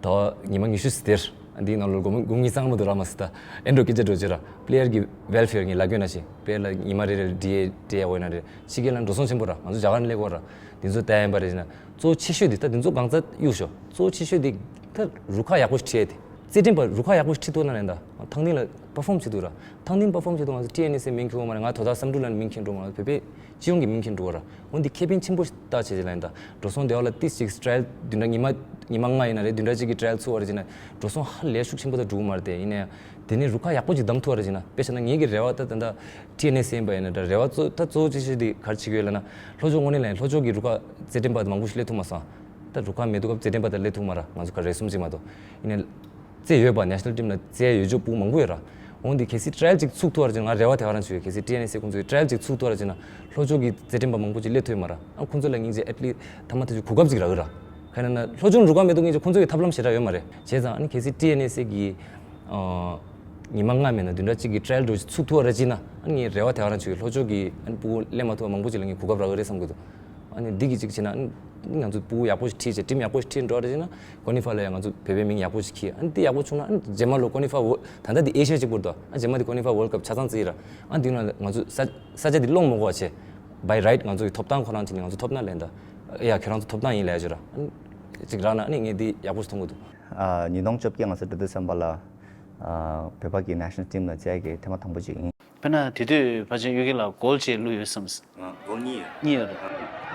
ཟླ་བ་ཉི་མ་ཉི་ཤུ་ཙམ་དེར། འདིའི་ནང་ལོགས་སྒོར་མོ་སྒོར་མོ་གཙང་མ་འདུག་ར། མ་སི་ད་ཨེ་འགྲོ་སྐད་ཆ་འགྲོ་ཅི་ར། པི་ལེ་ཡར་གི་ཝེལ་ཕེར་ངས་ལབ་དགོས་ན་ཞིག་པི་ལེ་ཡར་ལ་ཉི་མ་རེ་རེ་ཌི་ཨེ་ཌི་ཨེ་ཝེ་ན་རེ་ཕྱི་རྒྱལ་ལ་འགྲོ་སོང་ཆེན་པོ་ར། ང་ཚོ་རྒྱ་གར་ནས་སླེབས་ཀྱི་ཡོད་ར། འདི་ཚོ་ལྟ་ཡན་པ་རེ་བྱས་ན་གཙོ་བོ་ཆེ་ཤོས་འདི་ད་འདི་ཚོ་གང་ཚ་གཡུག་ཞོག་གཙོ་བོ་ཆེ་ཤོས་འདི་ད་རུ་ཁག་ཡག་པོ་ཞིག་ཁྲིད་ཡས་དེ། རྩེད་འགྲན་པ་རུ་ཁག་ཡག་པོ་ཞིག་ཁྲིད་ཐུབ་ན་ལན་ད་ཐང་སྟེང་ལ་པར་ཕོམ་བྱེད་ཐུབ་ར། ཐང་སྟེང་པར་ཕོམ་བྱེད་དུས་ང་ཚོ་ཊི་ཨེན་ཨེས་ཨེ་མིང་ཁྱེར་འོང་མ་རེད། ང་དོ་བདག་བསམ་གྲུབ་ལགས་མིང་ཁྱེར་འགྲོ་མ་རེད། བོད་པའི་སྤྱི་ཡོངས་ཀྱི་མིང་ཁྱེར་འགྲོ་གི་ར། འོ་འདི་ཁེ་ཕན་ཆེན་པོ་ཞིག་ལྟ་བྱས་ལན་ད་འགྲོ་སོང་དེ་བ་ལ་ཏིས་ཅིག་ཊ་ར་ཡལ་བདུན་ཕྲག་ཉི་མ་ཉི་མ་ལྔ་ཡིན་ན་རེད། བདུན་ཕྲག་གཅིག་གི་ཊ་ར་ཡལ་ཚུགས་པ་རེད་ཅེ་ན་འགྲོ་སོང་ཧ་ལས་ཤུགས་ཆེན་པོ་ད་འགྲོ་གི་མ་རེད་དེ། ཡིན་ན་ཡང་དེ་ནས་རུ་ཁག་ཡག་པོ་ཅིག་བདམས་ཐུབ་པ་རེད་ཅེ་ན། དཔེ་བཞག་ན་ངེད་ཀྱི་རེ་བ་ད་ད་ད་ཊི་ཨེན་ཨེས་ཨེ་ཡིན་པ་ཡིན་ན་ད་རེ་བ་གཙོ་ད་གཙོ་བོ་ཅིག་ཤོས་དེ་ག་རེ་བྱེད་ཀྱི་ཡོད་ལབ་ན་ལྷོ་ཕྱོགས་དངོས་གནས་ལ་ཡིན་ལྷོ་ཕྱོགས་ཀྱི་རུ་ཁག་རྩེད་འགྲན་པ་མང་པོ་ཞིག་སླེབས་ཐུབ་མ་སོང་། ད་རུ་ཁག་མེད་དུས་སྐབས་རྩེད་འགྲན་པ་ད་སླེབས་ཐུབ་མ་ར། ང་ཚོ་ག་རེ་གསུམ་ཅིག་མ་གཏོགས་ཡིན་ན། རྩེད་ཡོད་པ་ནེ་ཤ་ནལ་ཊིམ་ལ་རྩེད་ཡོད་ཆོག་ཕྲུ་གུ་མང་པོ་ཡོད་ར། འོན་ཏེ་གལ་སྲིད་ཊ་ར་ཡལ་ཅིག་ཚུགས་ཐུབ་པ་རེད་ཅེ་ན་ང་རེ་བ་དེ་ག་རང་བྱུང་ཡོད། གལ་སྲིད་ཊི་ཨེན་ཨེས་ཨེ་ཁོང་ཚོས་ཊ་ར་ཡལ་ཅིག་ཚུགས་ཐུབ་པ་རེད་ཅེ་ན་ལྷོ་ཕྱོགས་ཀྱི་རྩེད་འགྲན་པ་མང་པོ་ཅིག་སླེབས་ཐུབ་ཡོད་མ་ར། ཨ་ཁོང་ཚོ་ལ་སྙིང་རྗེ་ཨེཊ་ལིསཊ་ཐ་མ་དེ་ཚོ་གོ་སྐབས་ཅིག་རག་གི་ར། ག་ཡིན་ན་ལྷོ་ཕྱོགས་རུ་ཁག་མེད་དུས་སྙིང་རྗེ་ཁོང་ཚོ་གི་ཐབས་ལམ་ཞེ་དྲག་ཡོད་མ་རེད། བྱས་ཙང་ཨ་ནི་གལ་སྲིད་ཊི་ཨེན་ཨེས་ཨེ་གི་ཨ་ཉི་མ་ལྔ་མེད་ན་བདུན་ཕྲག་གཅིག་གི་ཊ་ར་ཡལ་འདྲ་ཅིག་ཚུགས་ཐུབ་པ་རེད་ཅེ་ན་ཨ་ནི་ངས་རེ་བ་དེ་ག་རང་བྱུང་ཡོད། ལྷོ་ཕྱོགས་ཀྱི་ཨ་ནི་ཕྲུ་གུ་སླེབས་མ་ཐུབ་པ་མང་པོ་ཅིག་ལ་ངས་གོ་སྐབས་རག་གི་རེད་བསམ་གི་འདུག་ཨ་ནི་འདི་གི་གཅིག་བྱས་ན་ཨ་ནི་ང་ཚོ་ཕྲུ་གུ་ཡག་པོ་ཞིག་ཁྲིད་བྱས་ཊིམ་ཡག་པོ་ཞིག་ཁྲིད་འགྲོ་བ་རེད་ཅེ་ན་ཀོ་ནི་ཧྥ་ལ་ཡང་ང་ཚོ་བོད་པའི་མིང་ཡག་པོ་ཞིག་འཁྱེར། ཨ་ནི་འདི་ཡག་པོ་བྱུང་ན་ཨ་ནི་རྗེས་མ་ལོ་ཀོ་ནི་ཧྥ་ཝོ་ད་ལྟ་འདི་ཨེ་ཤི་ཡ་གཅིག་པོ་རེད་དོ། ཨ་རྗེས་མ་འདི་ཀོ་ནི་ཧྥ་ཝོལ་ཀབ་ཆ་ཚང་རྩེ་ཡི་ར། ཨ་འདི་ན་ང་ཚོ་ས་ས་ཆ་འདི་སློང་མི་དགོས་པ་བྱས་བའི་རའིཊ་ང་ཚོ་གི་ཐོབ་ཐང་ཁོ་རང་བྱས་ནས་ང་ཚོ་ཐོབ་ན་ལན་ད་ཨེ་ཡ་ཁྱེད་རང་ཚོ་ཐོབ་ཐང་ཡིན་ལབ་ཡ་ཅིག་ར། ཨ་ནི་གཅིག་རག་ན་ཨ་ནི་ངས་འདི་ཡག་པོ་ཞིག་མཐོང་གི་འདུག་ཨ་ཉིས་སྟོང་བཅོ་བརྒྱད་ང་ཚོ་འགྲོ་དུས་ཙམ་པ་ལ་ཨ་བོད་པ་གི་ནེ་ཤ་ནལ་ཊིམ་ལ་རྩེ་ཡ་གི་ཐེངས་མ་དང་པོ་ཅིག་ཡིན། དཔེར་ན་དེ་དུས་ཕལ་ཆེར་གཡུལ་རྒྱལ་ལགས་གོལ་བྱས་བླུགས་ཡོད་བསམ། ཨ། གོལ་གཉིས་ཡོད། གཉིས་ཡོད་རེད།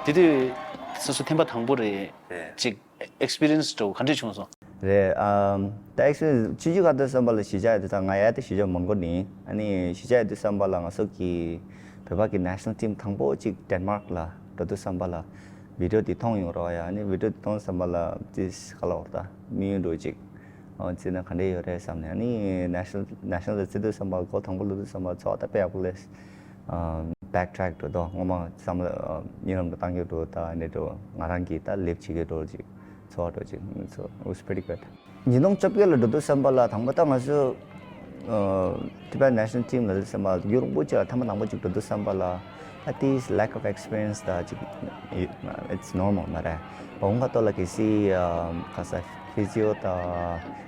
དེ་དུས་སོ་སོ་ཐེངས་མ་དང་པོ་རེད། རེད། ཅིག་ཨེག་སི་པི་རི་ཡན་སི་འདྲ་བོ་ག་འདྲས་བྱུང་སོང་། རེད། ཨམ། ད་ཨེག་སི་པི་རི་ཡན་སི་སྤྱི་སྤྱོད་ཁ་ཐུག་བསམ་པ་ལ་གཞིས་ཆགས་དེ་ད་ང་ཡ་དེ་གཞིས་ཆགས་མོན་གྷོ་ནས། ཨ་ནི་གཞིས་ཆགས་དེ་བསམ་པ་ལ་ང་ཚོ་གི་བོད་པ་གི་ནེ་ཤ་ནལ་ཊིམ་དང་པོ་གཅིག་ཌེན་མཱརཀ་ལ་འགྲོ་དུས་བསམ་པ་ལ་བི་ཌི་ཡོ་དེ་མཐོང་ཡོང་རོགས་ཡ། ཨ་ནི་བི་ཌི་ཡོ་དེ་མཐོང་བསམ་པ་ལ་ཏིས་ག་ལ་བར་ད་དམིགས་ཡུལ་འདྲ་བོ་གཅིག་ཨོ་རྩེ་ན་ག་འདྲས་ཡོད་རེད་བསམ་ནས། ཨ་ནི་ནེ་ཤ་ནལ་ནེ་ཤ་ནལ་ལ་རྩེ་དུས་བསམ་པ་གོལ་དང་པོ་བླུགས་དུས་བསམ་པ་ཚོར་བ་ད་དཔེ་ཡག་པོ་སླེབས། ཨ། བེག་ཊེ་རེག་འགྲོ་དོ། སྔོན་མ་བསམ་བློ་ཨ་གཉིད་ལམ་དུ་བཏང་གི་འགྲོ། ད་ནི་འགྲོ་ང་རང་གིས་ད་ལེབ་བྱེད་ཀྱི་འགྲོ་ཅིག་ཚོར་བ་འགྲོ་ཅིག་so it was pretty good. ཉིས་སྟོང་བཅོ་བརྒྱད་ལ་འགྲོ་དུས་བསམ་པ་ལ་དང་པོ་ད་ང་ཚོ་ཨ་ཊི་པའི་ནེ་ཤ་ནལ་ཊིམ་ལ་བསམ་པ་ཡུན་རིང་པོ་ཅིག་ལ་ཐེངས་མ་དང་པོ་ཅིག་འགྲོ་དུས་བསམ་པ་ལ་ད་དེ་ལེག་ཨོཕ་ཨེག་སི་པི་རི་ཡན་སི་ད་ཅིག་it's normal མ་རེད། འོང་ཁ་ཐོག་ལ་གལ་སྲིད་ཨ་ག་ས་ཕི་ཟི་ཡོ་ད་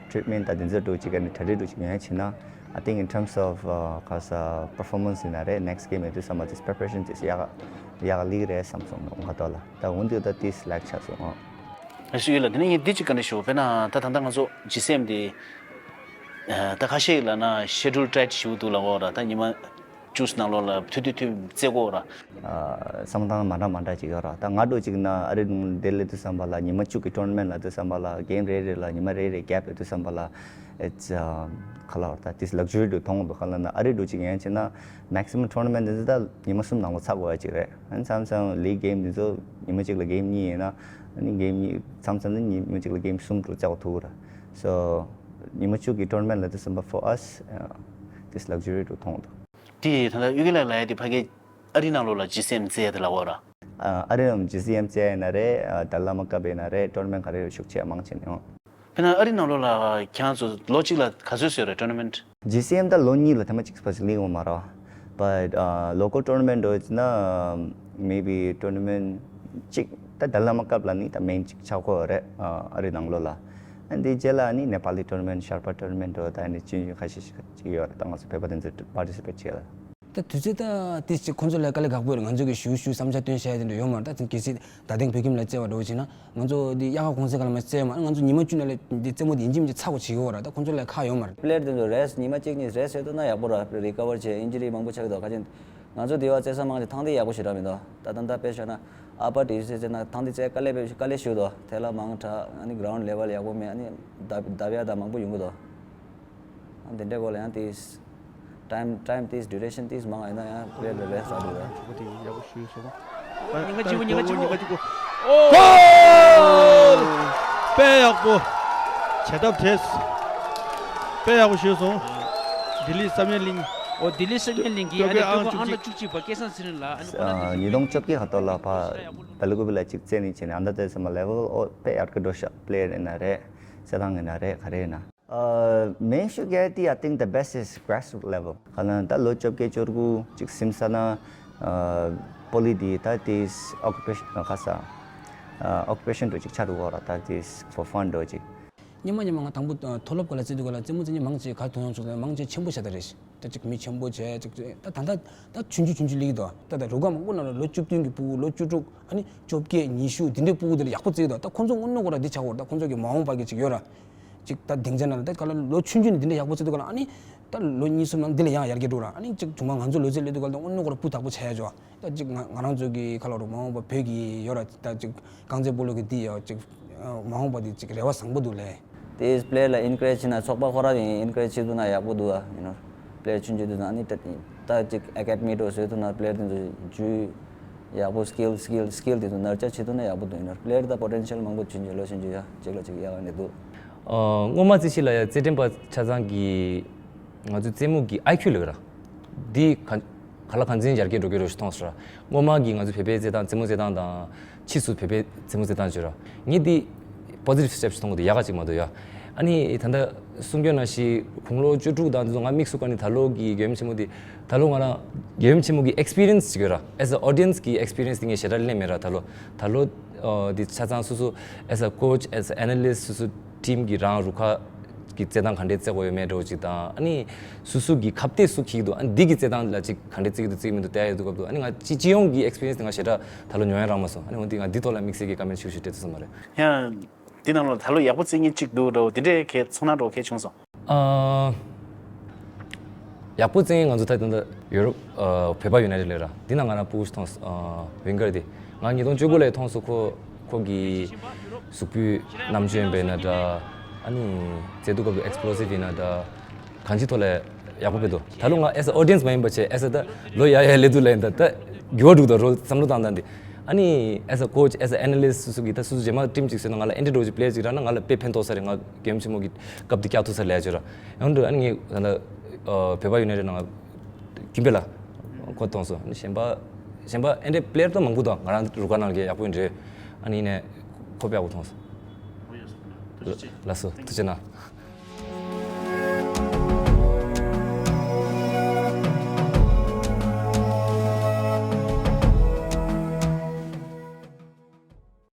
ཊི་རིཊ་མེན་ཊི་ད་དེ་ཚོ་འགྲོ་ཅིག་ག་ནས་གྲ་སྒྲིག་འགྲོ་ཅིག་ཡོང་ཡ་བྱེད་ན། I think in terms of ཨ་ག་ས་performance ཡིན་ན་རེད། next game ཡོད་དུས་བསམ་པ་དེ་preparation དེ་ཡག་ཡག་ལེགས་རེད་བསམ་སོང་། ང་ཁ་ཐོག་ལ་ད་འོན་ཏེ་ད་དེ་slack ཆགས་སོང་ཨ། ཨ་སུ་ཡོད་ལ་དེ་ནས་ངས་འདི་ཅིག་བཀའ་འདྲི་ཞུ། དཔེར་ན་ད་ད་ལྟ་ང་ཚོ་ཇི་སི་ཨེམ་དེ་ད་ཁ་ཤས་ལ་ན་schedule tight ཞུ་འདུག་ལ་འོ་ར། ད་ཉི་མ་བཅུ་ནང་ལོགས་ལ་མཐུད་མཐུད་མཐུད་རྩེ་དགོས་ར། བསམ་སྟངས་མ་འདྲ་མ་འདྲ་ཅིག་ཡོད་ར། ད་ང་འདྲ་ཅིག་ན་ཨ་རི་ནང་ལྡི་ལི་དུས་བསམ་པ་ལ་ཉི་མ་བཅུ་གི་tournament ལ་དུས་བསམ་པ་ལ་game རེ་རེ་ལ་ཉི་མ་རེ་རེ་gap ཡོད་དུས་བསམ་པ་ལ་it's ག་ལ་བར་ད་this luxury དུ་མཐོང་འདུག་ག་ལ་ན་ཨ་རི་འདྲ་ཅིག་ཡན་ཆད་ན་maximum tournament དེ་ཚོ་ད་ཉི་མ་གསུམ་ནང་ལ་ཚར་དགོས་ཡ་ཅིག་རེད། ཨ་ནི་མཚམས་མཚམས་league game དེ་ཚོ་ཉི་མ་གཅིག་ལ་game གཉིས་ཡིན་ན་ཨ་ནི་game གཉིས་མཚམས་མཚམས་ནི་ཉི་མ་གཅིག་ལ་game གསུམ་དུ་རྩེ་བ་ཐུག་ར། so ཉི་མ་བཅུ་གི་tournament ལ་དུས་བསམ་པ་for us this luxury དུ་མཐོང་འདུག་དེ་ད་ལྟ་གཡུལ་རྒྱལ་ལགས་ལབ་ཡ་དེ་ཕ་གི་ཨ་རི་ནང་ལོགས་ལ་ཇི་སི་ཨེམ་རྩེ་ཡ་དེ་ལ་འོ་ར། ཨ་རི་ནང་ཇི་སི་ཨེམ་རྩེ་ཡ་ཡིན་ན་རེད། ད་ལ་མ་ཀབ་ཡིན་ན་རེད། tournament ག་རེ་ཤུགས་ཆེ་མང་ཆེ་ནས་ཨོ། དཔེར་ན་ཨ་རི་ནང་ལོགས་ལ་ཁྱེད་རང་ཚོ་ལོ་གཅིག་ལ་ག་ཚོད་བཟོས་རེད་ཊོར་ན་མེན་ཊི། ཇི་སི་ཨེམ་ད་ལོ་གཉིས་ལ་ཐེངས་མ་གཅིག་ཙམ་ཞིག་ལེན་ཡོང་མ་རེད། བཊ་ལོ་ཀལ་ཊོར་ན་མེན་ཊི་འདྲ་ཡོད་ན་མེ་བི་ཊོར་ན་མེན་ཊི་གཅིག་ད་ཌལ་ལ་མ་ཀབ་ལ་ནི་ད་མེན་གཅིག་ཆགས་ཀྱི་ཡོད་རེད། ཨ་རི་ནང་ལོགས་ལ། ཨ་འདིའི་རྗེས་ལ་ནི་ནེ་པ་ལི་ཊོར་ན་མེན་ཊི་ཤར་པ་ཊོར་ན་མེན་ཊི་འདྲ་ད་ནི་ཅི་ཡོད་ཁ་ཤས་ཤིག་ཅིག་ཡོད་རེད། ད་ང་ཚོ་བོད་པ་དེ་ཚོས་པར་ཊི་སི་པེཊ་བྱས་ལ། ད་དུས་ཚོད་ད་དེ་ཅིག་ཁོང་ཚོ་ལ་དཀའ་ལས་ཁག་པོ་རེད། ང་ཚོ་གི་ཞུ་ཞུ་བསམ་འཆར་བཏོན་བྱས་དེ་འདྲ་ཡོད་མ་རེད། ད་གལ་སྲིད་ད་ཐེངས་བོད་ཁྱིམ་ལ་བརྩེ་བ་འདྲ་བོ་བྱས་ན་ང་ཚོ་འདི་དབྱར་ཁ་གུང་སེང་སྐབས་ལ་མ་བརྩེ་བ་མ་ང་ཚོ་ཉི་མ་བཅུ་ནང་ལ་འདི་རྩེད་མོ་འདི་ཡིན་གཅིག་མིན་གཅིག་ཚར་དགོས་བྱེད་ཀྱི་ཡོད་རེད། ད་ཁོང་ཚོ་ལ་ཁག་ཡོད་མ་རེད། པི་ལེ་ཡར་དེ་ཚོ་རེ་སི་ཊི་ཉི་མ་གཅིག་གཉིས་རེ་སི་ཊི་བྱས་ཐུབ་ན་ཡག་པོ་རེད། རི་ཀ་བར་བྱས་ཨིན་ཇུ་རི་མང་པོ་ཆགས་ཀྱི་འདུག་ཁ་ཅིག་ང་ཚོ་འདི་བ་རྩེད་ས་མང་ཆེ་ཐང་འདི་ཡག་པོ་ཞེ་དྲག་མི་འདུག་ད་ད་ད་དཔེ་བཞག་ན་ཨ་པར་ཌི་སི་ཊི་རྩེད་ན་ཐང་འདི་རྩེད་དཀའ་ལས་དཔེ་དཀའ་ལས་ཞེ་པོ་འདུག་དེ་ལ་མང་དྲགས། ཨ་ནི་གྷ་རའུན་ཌི་ལེ་ཝལ་ཡག་པོ་མེད། ཨ་ནི་ལྡབ་ལྡབ་ཡག་ད་མང་པོ་ཡོང་གི་འདུག་ཨ་འདི་འདྲའི་སྐོར་ལ་ཡང་དེ་ཊའིམ་ཊའིམ་དེ་ཌུ་རེ་ཤན་དེ་མང་ཡིན་ན་ཡང་པི་ལེ་ཡར་ལ་རེ་སི་ཊི་རག་འདུག་ར། ཉི་མ་གཅིག་པོ་ཉི་མ་གཅིག་པོ། ཉི་མ་གཅིག་པོ། ཨོ། དཔེ་ཡག་པོ། བྱེད་ཐབས་བྲལ། དཔེ་ཡག་པོ་ཞུས་སོང་། ལྡི་ལི་བསམ་ཡས་གླིང་། ཨོ་ལྡི་ལི་བསམ་ཡས་གླིང་གི་ཨ་ནི་སྤྲོ་པོའི་ཨང་བཅུ་གཅིག་པ་སྐལ་བཟང་ཚེ་རིང་ལགས། ཨ་ནི་ཁོ་ན་ཉིས་སྟོང་བཅོ་བརྒྱད་ཁ་ཐོག་ལ་ཕ་བེ་ལ་ཀུ་པི་ལ་གཅིག་རྩེད་ནས་བྱས་ནས་ཨ་མདའ་རྩེད་ས་མ་ལེ་ཝལ་ཨོ་དཔེ་ཡར་རྒྱས་འགྲོ་ཤག་པི་ལེ་ཡར་ཡིན་ན་རེད། རྩེད་ཐང་ཡིན་ན་རེད། ག་རེ་ཡིན་ན། Uh, main issue, Gary, I think the best is grassroots level. ག་ལ་ད་ལོ་བཅོ་བརྒྱད་བཅུ་དགུ་ཅིག་ཟིན་ས་ན། ཨ་པོ་ལི་འདི་ད་དེ་ཨོ་ཀུ་པེ་ཤན་ཁ་ས། ཨ་ཨོ་ཀུ་པེ་ཤན་འདྲ་ཅིག་ཆགས་འགྲོ་གི་རེད། ད་དེ་ཕོར་ཕན་འདྲ་ཅིག་སྔོན་མ་སྔོན་མ་ང་དང་པོ་མཐོ་སློབ་སྐབས་ལ་རྩེད་དུས་སྐབས་ལ་རྩེད་མོ་རྩེད་མཁན་མང་ཆེ་ག་མཐོང་ཡོང་བྱུང་། མང་ཆེ་ཆེན་པོ་ཤ་སྟག་རེད། ད་ཅིག་མི་ཆེན་པོ་བྱས་ཅིག་ད་ད་ད་ད་ཆུང་ཆུང་ཆུང་ཆུང་སླེབས་ཀྱི་འདུག་ད་ད་རུ་ཁག་མང་པོ་ནང་ལ་ལོ་བཅུ་བདུན་གྱི་ཕྲུ་གུ། ལོ་བཅུ་དྲུག་ཨ་ནི་བཅོ་བརྒྱད་ཉི་ཤུ་དེ་འདྲའི་ཕྲུ་གུ་དེ་ལ་ཡག་པོ་རྩེ་གི་འདུག་ད་ཁོང་ཚོ་དངོས་གནས་ཁོ་རང་འདི་ཆགས་ཡོད་རེད། ད་ཁོང་ཚོ་གི་མ་འོངས་པ་གི་ཅིག་ཡོད་ར། ཅིག་ད་སྡིངས་ཆ་ནང་ལ་ད་ག་ལ་ལོ་ཆུང་ཆུང་ནས་འདི་འདྲ་ཡག་པོ་རྩེ་འདུག་ག་ལ། ཨ་ནི་ད་ལོ་གཉིས་གསུམ་ནང་འདི་ལ་ཡང་ཡར་རྒྱས་འགྲོ་ར། ཨ་ནི་ཅིག་བྱུང་མ་ང་ཚོ་ལོ་ཚད་སླེབས་དུས་སྐབས་ལ་ད་དངོས་གནས་ཁོ་རང་སྤུས་དག་པོ་ཆགས་ཡ་ཅོ། ད་ཅིག་ང་ང་རང་ཚོ་གི་ཁ་ལོ་རུ་མ་འོངས་པ་བོད་ཀྱི་ཡོད་ར། ད་ཅིག་རྐང་རྩེད་སྤོ་ལོ་གི་འདི་ཡོད་ཅིག་མ་འོངས་པ་འདི་ཅིག་རེ་བ་བཟང་པོ་འདུག་ལེ། དེ་པི་ལེ་ཡར་ལ་ཨིན་ཀ་རེཇ་བྱེད་ན་ཚོགས་པ་ཁོ་རང་གི་ཨིན་ཀ་རེཇ་བྱེད་ཐུབ་ན་ཡག་པོ་འདུག་ཨ། ཡིན་ནོ། པི་ལེ་ཡར་ཆུང་ཆུང་དུས་ཙང་ཨ་ནི་ད་ད་ཅིག་ཨེ་ཀེ་ཌི་མི་འདྲ་བཟོས་ཐུབ་ན་པི་ལེ་ཡར་དེ་ཚོ་ཇུས་ཡག་པོ་སི་ཀིལ་སི་ཀིལ་སི་ཀིལ་དེ་ཚོ་ནར་ཅར་བྱེད་ཐུབ་ན་ཡག་པོ་འདུག་ཡིན་ནོ། པི་ལེ་ཡར་ད་པོ་ཊེན་ཤལ་མང་པོ་ཆུང་ཆུང་ལོ་ཆུང་ཆུང་ཡ་ཅིག་ལ་ཅིག་ཡག་ནས་འདུག་ཨ། སྔོན་མ་རྩེད་གཞི་ལ་ཡ་རྩེད་འགྲན་པ་ཆ་ཚང་གི་ང་ཚོའི་རྩེད་མོ་གི་ཨའི་ཁྱུ་ལབ་ཀྱི་ར། འདི་ག་ག་ལ་གང་འཛིན་ཡར་རྒྱས་འགྲོ་གི་རེད་ཞུ་མཐོང་སོང་ར། སྔོན་མ་གི་ང་ཚོའི་བོད་པའི་རྩེད་ཐང་རྩེད་མོ་རྩེད་ཐང་དང་ཕྱིས་སུ་བོད་པའི་རྩེད་མོ་རྩེད་ཐང་བརྗོད་ར། ངས་འདི་པོ་སི་ཊིབ་སི་ཊེབ་ཞིག་མཐོང་གི་འདུག་ཡག་ག་ཅིག་མ་གཏོགས་ཡ། ཨ་ནི་ད་ལྟ་གསུང་རྒྱུ་ནང་བཞིན་དགུང་ལོ་བཅུ་དྲུག་དང་འདི་ཚོ་ང་དམིགས་སུ་བཀར་ནས་ད་ལོ་གི་མགྱོན་ཆེན་མོ་འདི་ད་ལོ་ང་རང་མགྱོན་ཆེན་མོ་གི་ཨེག་སི་པི་རི་ཡན་སི་ཅིག་ཡོད་ར། ཨེ་ཛ་ཨོ་ཌི་ཡན་སི་གི་ཨེག་སི་པི་རི་ཡན་སི་འདི་ངས་ཞེ་དྲག་ལེན་མེད་ར། ད་ལོ་ད་ལོ་འདི་ཆ་ཚང་སོ་སོ་ཨེ་ཛ་ཀོ་ཆི་ཨེ་ཛ་ཨེ་ན་ལི་སི་ཊི་སོ་སོ་ཊིམ་གི་རང་རུ་ཁག་གི་རྩེད་ཐང་ག་འདྲས་རྩེ་དགོས་ཡོད་མེད་འདྲ་བོ་ཅིག་དང་། ཨ་ནི་སོ་སོ་གི་ཁ་གཏད་སུ་འཁྱེར་གྱི་འདུག་ཨ་ནི་འདི་གི་རྩེད་ཐང་ལ་ཅིག་ག་འདྲས་རྩེ་གི་འདུག་རྩེ་གི་མི་འདུག་བལྟ་ཡ་ཡོད་དུས་སྐབས་དུ། ཨ་ནི་ང་སྤྱི་སྤྱི་ཡོངས་ཀྱི་ཨེག་སི་པི་རི་ཡན་སི་དེ་ང་ཞེ་དྲག་ད་ལོ་མྱོང་ཡ་རག་མ་སོང་། ཨ་ནི་འོ་འདི་ང་འདི་ཐོག་ལ་དམིགས་བསལ་གྱི་ཀོ་མེན་ཊི་ཞིག་ཞུ་ཞུ་སྤྲད་ཐུབ་ས་མ་རེད། ཡང་འདི་ནང་ལ་ད་ལོ་ཡག་པོ་རྩེ་མཁན་གཅིག་འདུག་འདྲ་བོ་དེ་འདྲས་གལ་ཚོར་སྣང་འདྲ་བོ་གལ་བྱུང་སོང་། ཨ། ཡག་པོ་རྩེ་མཁན་ང་ཚོ་ད་ལྟ་ཡུ་རོབ་ཨ་བོད་པ་ཡུ་ནའི་ཊེཌ་ལབ་ར། འདི་ན་ང་རང་ཕྲུ་གུ་ཞིག་མཐོང་སོང་། ཨ་ཝིང་གར་དེ་ང་ཉིས་སྟོང་བཅུ་དགུ་ལ་མཐོང་སོང་། ཁོ་ཁོ་གི་གཟུགས་པོའི་རྣམ་དཔྱོད་ཡིན་པ་ཡིན་ན་འདྲ། ཨ་ནི་རྩེད་དུས་སྐབས་སུ་ཨེག་སི་པི་ལོ་སིབ་ཡིན་ན་འདྲ། གང་ཅིའི་ཐོག་ལ་ཡག་པོ་དཔེ་འདུག་ད་ལོ་ང་ཨེ་ཛ་ཨོ་ཌི་ཡན་སི་མ་ཡིན་པ་བྱས། ཨེ་ཛ་ད་ལོ་ཡར་ཡར་སླེབས་དུས་ལ་ཡིན་ད་ད་འགྱུར་བ་འགྲོ་གི་འདུག་རོལ་བསམ་བློ་བཏང་སྟངས་དེ། ཨ་ནི་ཨེ་ཛ་ཀོ་ཆི་ཨེ་ཛ་ཨེ་ན་ལི་སི་ཊི་སོ་སོ་གི་ད་སོ་སོ་རྗེས་མ་ཊིམ་ཅིག་བཟོས་ན་ང་ལ་ཨེ་འདྲ་འདྲ་བོ་ཅིག་པི་ལེ་ཡར་ཅིག་རག་ན་ང་ལ་དཔེ་ཕན་ཐོགས་ས་རེད། ང་མགྱོན་ཆེན་མོ་གི་སྐབས་དེ་བཀྱག་ཐུབ་ས་ལས་ཅོ་ར། ཡང་འདྲ་ཨ་ནི་ངས་ད་ལྟ་ཨ་བོད་པ་ཡུ་ནའི་ཊེཌ་ནང་ཀིམ་པེ་ལ་ཁོ་མཐོང་སོང་། ཨ་ནི་གཞན་པ་གཞན་པ་ཨེ་འདྲའི་པི་ལེ་ཡར་ད་མང་པོ་འདུག་ང་རང་རུ་ཁག་ནང་གི་ཡག་པོ་ཡིན་རེད། ཨ་ནི་ནས་ཁོ་དཔེ་ཡག་པོ་མཐོང་སོང་། ལགས་སོ། ཐུགས་རྗེ་གནང་།